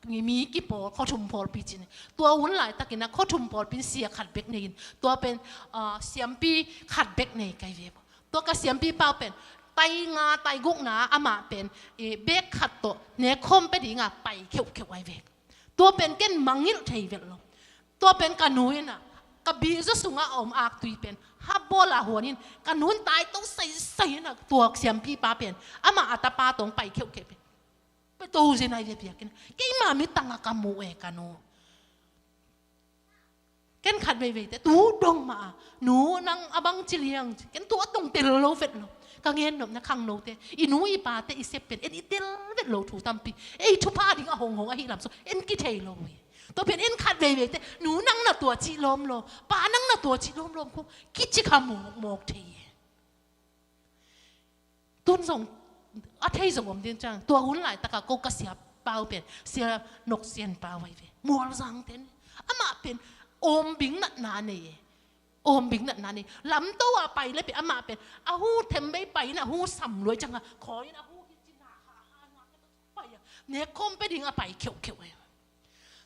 mi kipawl, khuathum pawlpi ci-in a, tua hun laitakin a khuathum pawlpi in sia khat bek nei-in, tua pen, ah, siampi khat bek nei ka hi ve. Tua ka siampipa uh pen tai nga tai gukna, amah pen, eh, bek khat tawh nekkhawm pia dinga pai kheuhkheuh ai ve. Tua pen ken mangngilh thei vet lo. Tua pen ka nu in a, ka biakzaw sungah a om aktui pen hapbawl a huan in, ka nu in tai to saisai in a, tua siampipa pen amah a tapa tawh pai kheuhkheuh pen pia to zen ai ve biakinn ah. Keima mittang a ka mu e ka nu. Ken khat veivei te tu dong mah a, nu, nang a bangci liang, ken tua tawh tel lo vet lo. Ka gen nopna, khangnote, i nu i pate i sep pen en i tel vet lo thu tampi. Ei thupha ding a honghong ahih lam sung en kithei lo hi. Tua pen en khat veivei te, nu, nang na tua cih lawmlawm, pa, nang na tua cih lawmlawm khawng kici kha mawkmawk thei hi. Tun zong a thei zong om ding ciang, tua hun laitakah ko ka siapa uh pen Sia Nok Sian Pau ai ve, Mualzang ten. Amah pen awmbing natna nei e. Awmbing natna nei. Lamto a pai le pen amah pen a hu thembei pai in a hu sam luai ciangah khawi in a hu hi cin a, ha, ha, na pai a, nekkhawm pia ding a pai kheuhkheuh e.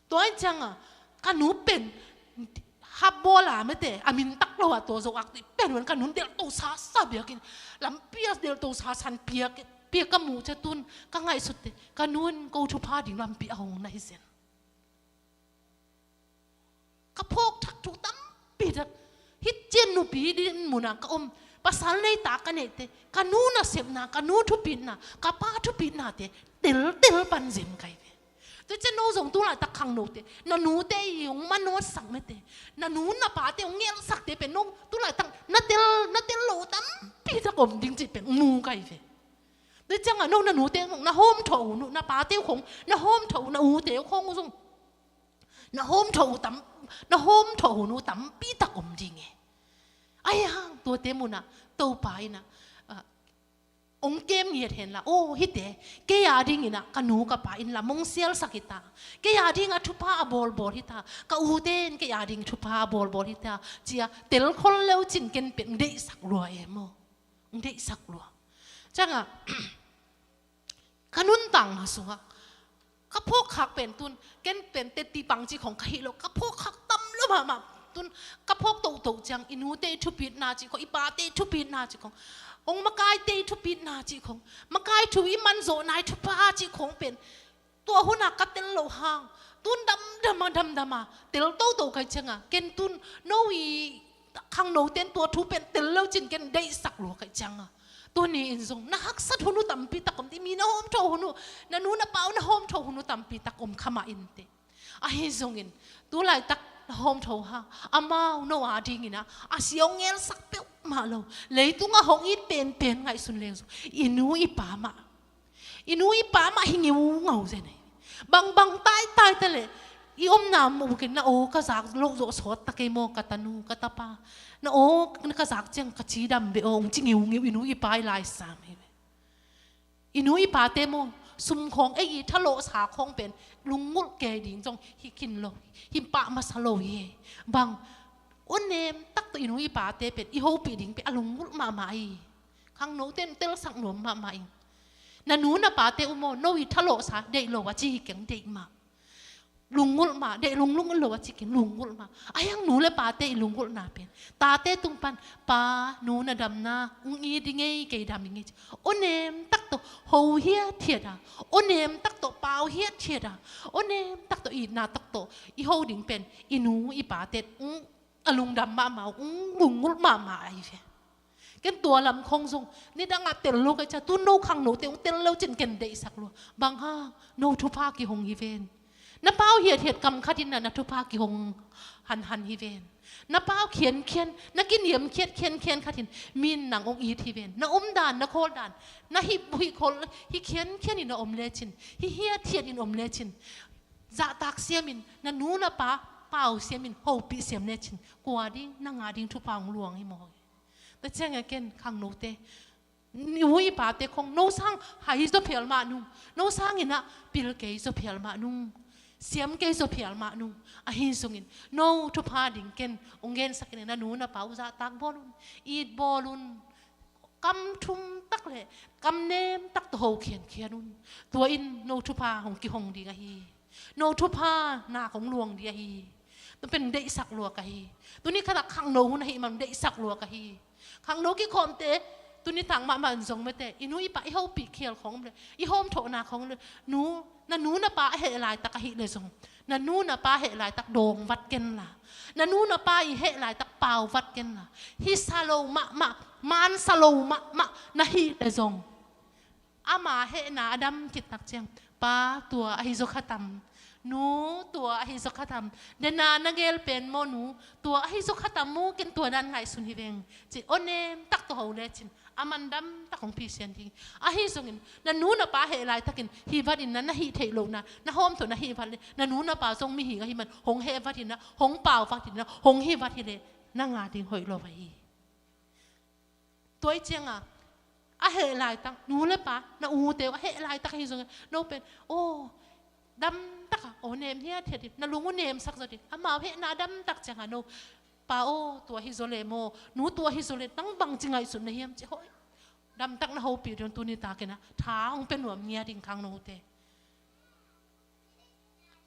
Tua hi ciangah ka nu pen hapbawl a mete, a min tak lo a, tua zawh aktui pen huan ka nun delhto sasa biakinn, lampi ah delhto sasan piak, piak ka muh ciang tun ka ngaihsut te, ka nu in ko thupha ding lampi a hong na hi zen. Ka phawk thak thu tampi tak, hih ciang nupi dinmun a ka om, pasal nei ta ka neihte, ka nu nasepna, ka nu thupitna, ka pa thupitnate teltel pan zen ka hi ve. Tua ciang no zong tu laitak khangnote, na nute i hong manawtsak mate, na nu na pate hong ngelhsakte pen no tu laitak na tel, na tel lo tampi tak om ding cih pen mu kai ve. Tua ciangah no na nute zong na hawmthawh hun uh, na pate uh khong na hawmthawh uh, na ute uh khong uh zong na hawmthawh uh tam, na hawmthawh hun uh tampi tak om ding e. Ahi hang tuate munah Topa inah, ah, hong kem ngiat henla, aw, hihte kei a dinginah ka nu ka pa in lam hong sialsak hi ta, kei a dingah thupha a bawlbawl hi ta, ka ute in kei a ding thupha a bawlbawl hi ta, cia telkhol leu cin ken pen deihsak lua e maw? Deihsak lua. Ciangah ka nuntakna sungah ka phawkkhak pen tun, ken pen teti pang cih khong ka hih lo, ka phawkkhak tam lo mahmah. Tun ka phawk tohtoh ciang i nute i thupitna cih khong, i pate i thupitna cih khong, hong makaite i thupitna cih khong, makai thu i manzawhna i thupha cih khong pen tua hunah ka tel loh hang tun damdama damdama tel toto kai cianga ken tun no i khangnoten tua thu pen tel lo cin ken deihsak lua kai cianga. Tuni in zong na haksat hun uh tampi tak om ti, mi na hawmthawh hun uh, na nu na pa uh na hawmthawh hun uh tampi tak om kha mah in teh. Ahi zongin tu laitak na hawmthawh hang amau no a dinginah a sia hong ngelsak peuhmah lo, leitungah hong it penpen ngaihsun leng zong i nu i pa mah, i nu i pa mah hi ngiungau zen hi. Bangbang taitai ta leh i omna muh bukin na aw ka zak loh zawh sawt ta kei maw ka tanu ka tapa, na aw ka zak ciang ka cidam beh aw hong ci ngiungiu i nu i pa i laisam hi. I nu i pate maw, sum khawng ei i thalawhsa khawng pen lunggulh kei ding zong hi khin lo, hi pah masa lo hi. Bang aw nem tak tawh i nu i pate pen i hopih ding pen a lunggulh mahmah hi. Khangnote in telsak nuam mahmah in. Na nu na pate uh maw, no i thalawhsa deih lo a ci hi keng, deih mah. Lunggulh mah, deih lunglung lo a ci keng, lunggulh mah. Ahi hang nu le pate i lunggulhna pen tate tung pan, pa, nu na damna hong it ding ei, kei dam ding ei ci. Aw nem tak tawh ho hiathiat a, aw nem tak tawh pau hiathiat a, aw nem tak tawh itna tak tawh i ho ding pen i nu i pate hong a lungdam mahmah, hong lunggulh mahmah ahi ve. Ken tua lam khong zong nidangah tel lo kai cia, tu no khangnote hong tel lo cin ken deihsak lua. Bang hang, no thupha kihong hi ven. Na pau hiathiat kam khatin na, na thupha kihong hanhan hi ven. Na pau khiankhian, na kiniamkhiat khiankhian khatin min nang hong it hi ven. Na omdan, na khawldan, na hih, hih khawl, hih khiankhian in na om lecin, hih hiathiat in om lecin, zahtak siamin, na nu na pa pau siamin, hopih siam lecin, kua ding, nang a ding thupha hong luang hi maw? Tua ciangah ken khangnote, nu i pate khong no sang hai zaw phial mah nung, no sanginah pil kei zaw phial mah nung, siam kei zaw phial mah nung. Ahi zongin no thupha ding ken hong gensak in, na nu na pa uh zahtak bawl un, it bawl un, kam thum tak le kam nem tak tawh ho khiankhian un. Tua in no thupha hong kihong ding ahi. No thupha nak hong luang ding ahi. Tua pen deihsak lua ka hi. Tuni khatah khangno hun ahih man deihsak lua ka hi. Khangno kikhawmte tuni tang mahmah in zong mate, i nu i pa i hopih khial khong le, i hawmthawhna khong le, nu, na nu na pa a heh laitak ahih le zong, na nu na pa heh laitak dawng vat kenla, na nu na pa i heh laitak pau vat kenla, hisa lo mahmah, mansa lo mahmah na hih le zong, ama hehna a dam khit tak ciang, pa, tua ahi zaw khatam, nu, tua ahi zaw khatam, dena na gel pen maw nu, tua ahi zaw khatam mu, ken tua dan ngaihsun hi veng, ci aw nem tak tawh ho lecin a man dam tak hong phisian ding. Ahi zongin na nu na pa heh laitakin hih vat in na, na hih theih lohna, na hawmthawh na hih vat le, na nu na pa zong mihing ahih man hong heh vat in na, hong pau vat in na, hong hih vat hi le, nang a ding hoih lo ahi. Tua i cianga a heh laitak, nu le pa, na ute uh a heh laitak ahi zongin no pen aw dam taka aw nem hiathiat in, na lung uh nemsak zaw ding, amau hehna dam tak cianga no pa aw, tua hi zaw le maw, nu, tua hi zaw le, nang bangci ngaihsut na hiam ci, hoih, damtak na hopih ding tuni takin a tha hong pia nuam ngia ding khangnote.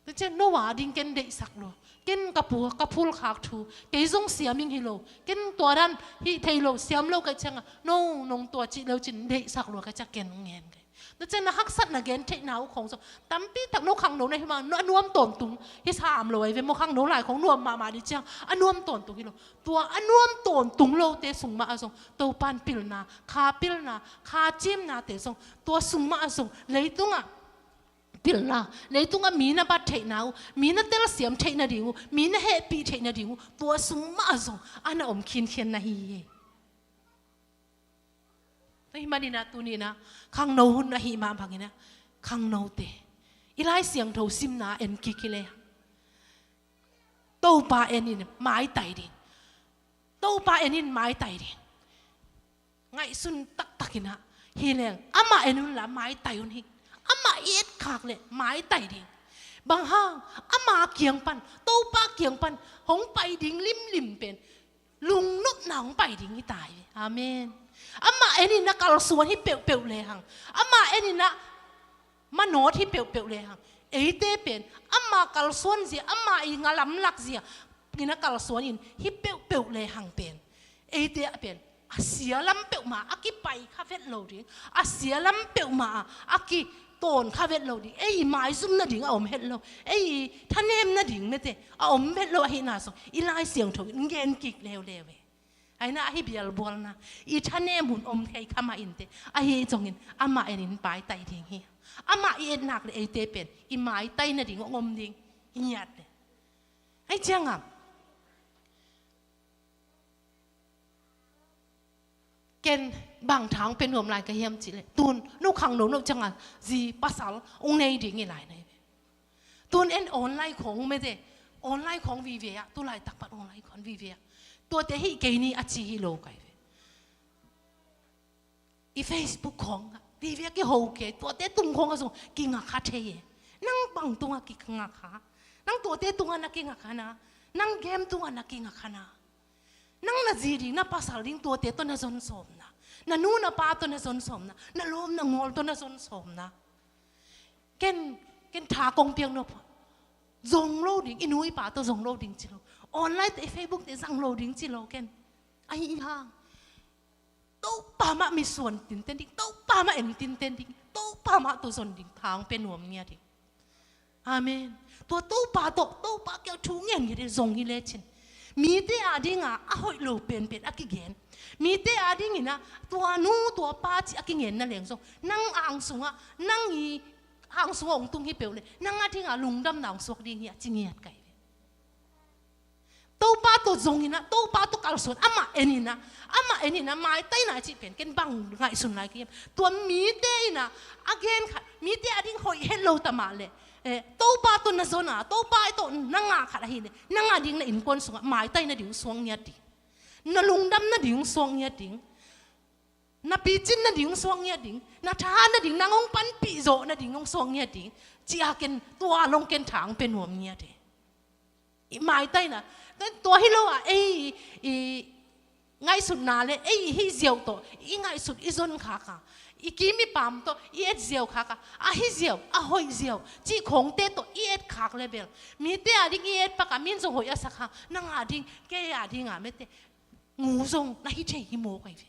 Tua ciang no a ding ken deihsak lua. Ken ka pu, ka phulkhak thu kei zong siam ing hi lo, ken tua dan hih thei lo, siam lo kai cianga no nong tua cih lo cin deihsak lua kai ciang ken ngen kai. Tua ciang na haksat na gen theihna uh khong zong tampi tak no khangno na hi ma, no a nuam tawntung hi sam lo ai ve maw, khangno lai khong nuam mahmah dih ciang a nuam tawntung hi lo. Tua a nuam tawntung lote sung mah a zong Topan pilna, kha pilna, kha cimnate zong tua sung mah a zong leitungah pilna, leitungah mi na bat theihna uh, mi na telsiam theih nading uh, mi na hehpih theih nading uh, tua sung mah zong a na om khinkhian na hi hi. Tua hi maninah tuninah khangno hun ahih mah banginah khangnote i Lai Siangtho simna en kik hi le, Topa en in maitai ding. Topa en in maitai ding. Ngaihsun taktakinah hi leng amah en unla maitai un hi. Amah i etkhak le maitai ding. Bang hang ama kiang pan, Topa kiang pan hong pai ding limlim pen lungnopna hong pai ding hi ta hi. Amen. Amah en inah kalsuan hi peuhpeuh lehang, amah en inah manawt hi peuhpeuh lehang, eite pen ama kalsuan zia, ama i ngalamlak zia inah kalsuan in hi peuhpeuh lehang pen, eite ah pen a sia lam peuhmah a kipai kha vet lo ding, a sia lam peuhmah a kitawn kha vet lo ding, ei i maizum nading a om het lo, ei i thanem nading mete a om het lo ahihna zong i Lai Siangtho in gen kik leuleu e. Aina ahi bialbualna, i thanem hun om thei kha mah inte, ahi zongin amah en in maitai ding hi. Amah i etnak le eite pen i maitai nading hong om ding hi ngiat le. Ahi ciangah ken bang thang pe nuam lai ka hiam cih leh, tun no khangno no ciangah zi pasal hong nei ding hi lai na hi ve. Tun en online khawng mete, online khawng vive ah, tu laitak pan online khawng vive ah, tuate hih kei ni a ci hi lo kai ve. I Facebook khawng ah vive ah kiho kei, tuate tung khawng ah zong kingakha thei e. Nang bang tungah kingakha? Nang tuate tungah na kingakha na? Nang game tungah na kingakha na? Nang na zi ding, na pasal ding, tuate tawh na zon sawm na? Na nu na pa tawh na zon sawm na? Na lawm na ngawl tawh na zon sawm na? Ken, ken tha kong piak nop, zong lo ding, i nu i pa tawh zong lo ding ci lo. Online te, i Facebook te zang lo ding ci lo ken. Ahi hang Topa mah mitsuan tinten ding, Topa mah en tinten ding, Topa mah tawh zon ding, thang pe nuam ngiat ding. Amen. Tua Topa tawh, Topa kiang thu ngen ngiat ding zong hi lecin, mite a dinga a hoih lo penpen a kigen, mite a dinginah tua nu tua pa ci a kingen na leng zong, nang ang sungah, nang i ang sungah hong tung hi peuh le, nang a dinga lungdamna hong suak ding hi a ci ngiat kai ve. Topa tawh zonginah, Topa tawh kalsuan, amah eninah, amah eninah maitaina cih pen ken bang ngaihsun lai ka hiam? Tua mite inah a gen khat, mite a ding hoih het lo ta mah leh, eh, Topa tawh na zon a, Topa tawh na ngah khat ahih leh, nang a ding na innkuan sungah maitaina ding hong suak ngiat ding, na lungdamna ding hong suak ngiat ding, na picin nading hong suak ngiat ding, na tha nading, nang hong panpih zawh nading hong suak ngiat ding, ci-a ken tua long ken thang pe nuam ngiat e. I maitaina, tua hi lo a, ei i ngaihsutna le ei i hih ziau tawh, i ngaihsut i zon khak a, i kim i pam tawh i et ziau khak a, a hih ziau, a hoih ziau cih khawngte tawh i et khak le bel, mite a ding i et pak a, min zong hoih a sak hang, nang a ding, kei a ding a mete ngu zong na hi thei hi maw kai ve.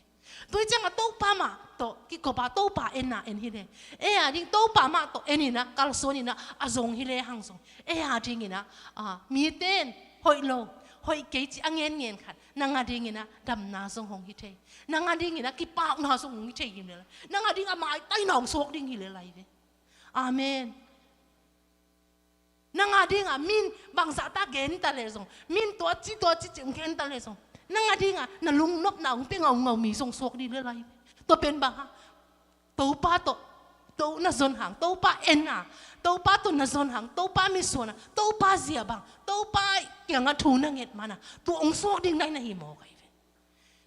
Tua hi ciangah Topa mah tawh kikop a, Topa en a en hi le, ei a ding Topa mah tawh en inah, kalsuan inah a zong hi le hang zong, ei a dinginah, a, mite in hoih lo, hoih kei ci a ngenngen khat, nang a dinginah damna zong hong hi thei, nang a dinginah kipakna zong hong hi thei hi le lai, nang a dingah maitaina hong suak ding hi le lai ve. Amen. Nang a dingah min bangzah ta gen ta leh zong, min tua ci tua ci ci hong gen ta leh zong, nang a dingah na lungnopna hong pia ngaungau mi zong suak ding le lai. Tua pen bang hang? Topa tawh, to na zon hang, Topa en a, Topa tawh na zon hang, Topa mitsuan a, Topa zia bang, Topa kiangah thu na nget man a, tua hong suak ding nai na hi maw kai ve.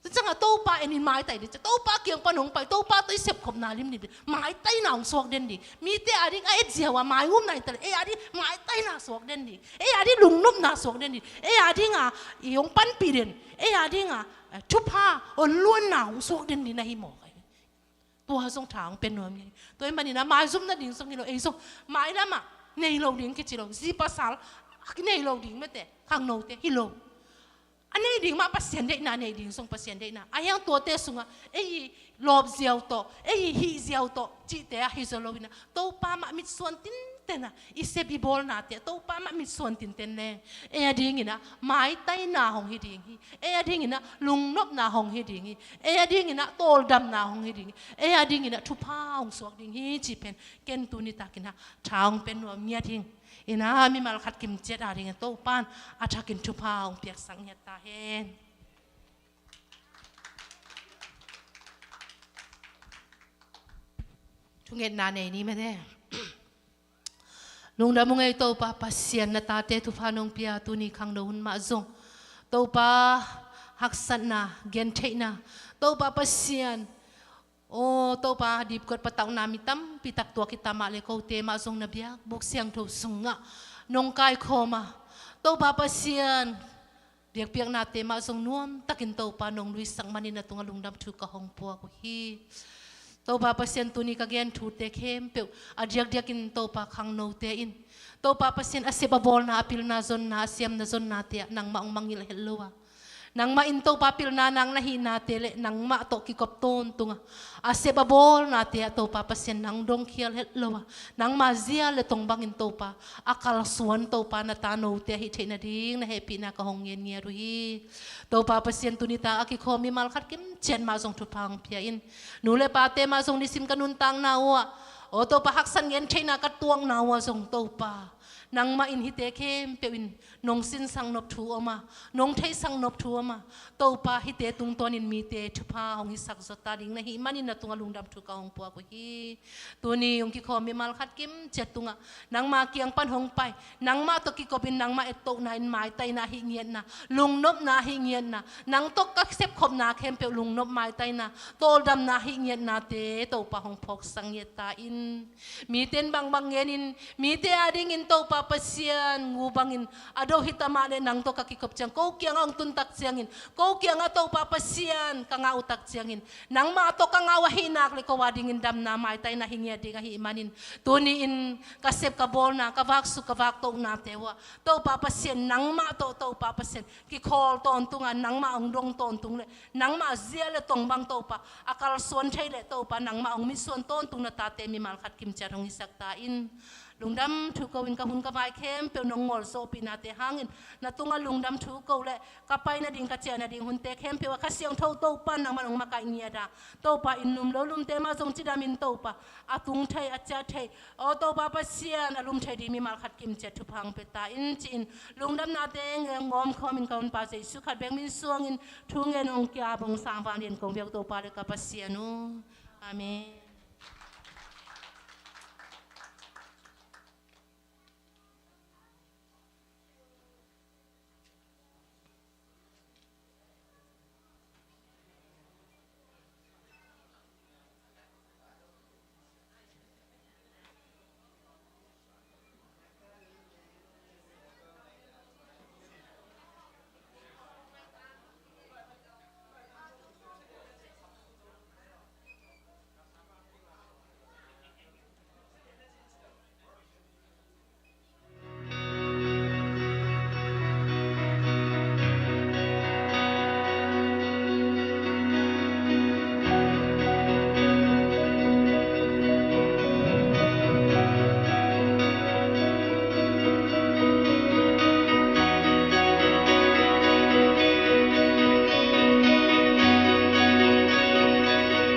Tua ciangah Topa en in maitai ding ci, Topa kiang pan hong pai, Topa tawh i sepkhopna limlim ding, maitaina hong suak den ding. Mite a ding a et ziau a mai um nai ta leh, ei a ding maitaina suak den ding, ei a ding lungnopna suak den ding, ei a ding a i hong panpih den, ei a ding a, eh, thupha hong luanna hong suak den ding na hi maw kai. Tua zong thang pe nuam ngiat. Tua hi maninah maizum nading zong hi lo, ei zong mailamah nei lo ding kici lo, zi pasal a kinei lo ding mete, khangnote hi lo. A nei ding mah Pasian deihna nei ding zong Pasian deihna. A hiang tuate sungah ei i lawp ziau tawh, ei i hih ziau tawh cihte ahi zaw lo inah, Topa mah mitsuan tin tena i sep i bawlnate Topa mah mitsuan tinten leng ei a dinginah maitaina hong hi ding hi. Ei a dinginah lungnopna hong hi ding hi. Ei a dinginah tawldamna hong hi ding hi. Ei a dinginah thupha hong suak ding hi cih pen ken tuni takinah tha hong pia nuam ngiat hing. Inah mimal khat kimciat a dingin Topan a thakin thupha hong piaksak ngiat ta hen. Thungetna nei ni mate. Lungdam ung ei Topa Pasian, na tate thupha nong pia tuni khangno hun mah zong Topa haksatna, gentheihna, Topa Pasian, aw Topa dipkuat patauhna mi tampi tak tuak hi ta mah le kote mah zong na biakbuk siangtho sungah nong kaikhawm a, Topa Pasian biakpiaknate mah zong nuamtakin Topa nong luisak manin na tungah lungdam thu ka hong puak uh hi. Topa Pasian, tuni ka gen thute khempeuh a diakdiakin Topa khangnote in Topa Pasian a sep a bawlna, a pilna zonna, a siamna zonnate ah nangmah hong mangngilh het lo a, nangmah in Topa pilna nang na hihnate le nangmah tawh kikop tawntunga a sep a bawlnate ah Topa Pasian nang dongkhial het lo a, nangma zia le tong bangin Topa a kalsuan Topa na ta note ahi theih nading na hehpihna ka hong ngen ngiat uh hi. Topa Pasian, tuni ta a kikhawm mimal khat kimciat mah zong thupha hong pia in. Nu le pate mah zong nisim ka nuntakna uh ah, aw Topa haksat ngen theihna ka tuakna uh ah zong Topa nangmah in hihte khempeuh in nong sinsak nop thu om a, nong theihsak nop thu om a, Topa hihte tungtawnin mite thupha hong hisak zaw ta ding na hih manin na tungah lungdam thu ka hong puak uh hi. Tuni hong kikhawm mimal khat kimciat tungah nangma kiang pan hong pai, nangmah tawh kikopin nangmah ettohna in maitaina ahi ngiatna, lungnopna ahi ngiatna, nang tawh ka sepkhopna khempeuh lungnop maitaina, tawldamna ahi ngiatnate Topa hong phawksak ngiat ta in. Mite in bangbang ngenin, mite a dingin Topa Pasian ngu bangin a do hi ta mah le nang tawh ka kikop ciang ko kiangah hong tun tak ciangin, ko kiangah Topa Pasian ka ngah uh tak ciangin, nangmah tawh ka ngah uh ahi nak le ko a dingin damna maitaina hi ngiat ding ahih manin tuni-in ka sep ka bawlna, ka vaksuk ka vaktohnate uh ah Topa Pasian nangmah tawh Topa Pasian kikhawl tawntunga nangmah hong dong tawntung le nangmah zia le tong bang Topa a kalsuan thei le Topa nangmah hong mitsuan tawntung na tate mimal khat kimciat hong hisak ta in. Lungdam thu ko in ka hun ka vai khempeuh nong ngawlzawhpihnate hangin na tungah lungdam thu ko le ka pai nading ka ciah nading hunte khempeuh ah Kha Siangtho Topa nangmah nong makaih ngiat a, Topa in lum lo lumte mah zong cidamin Topa a tung thei a ciah thei, aw Topa Pasian a lum thei ding mimal khat kimciat thupha hong pia ta in ci-in lungdamnate ngawm khawmin ka Honpa Jesuh khat bek min suangin thu ngen hong kia bong sang vanglian kong biak Topa le ka Pasian uh. Amen.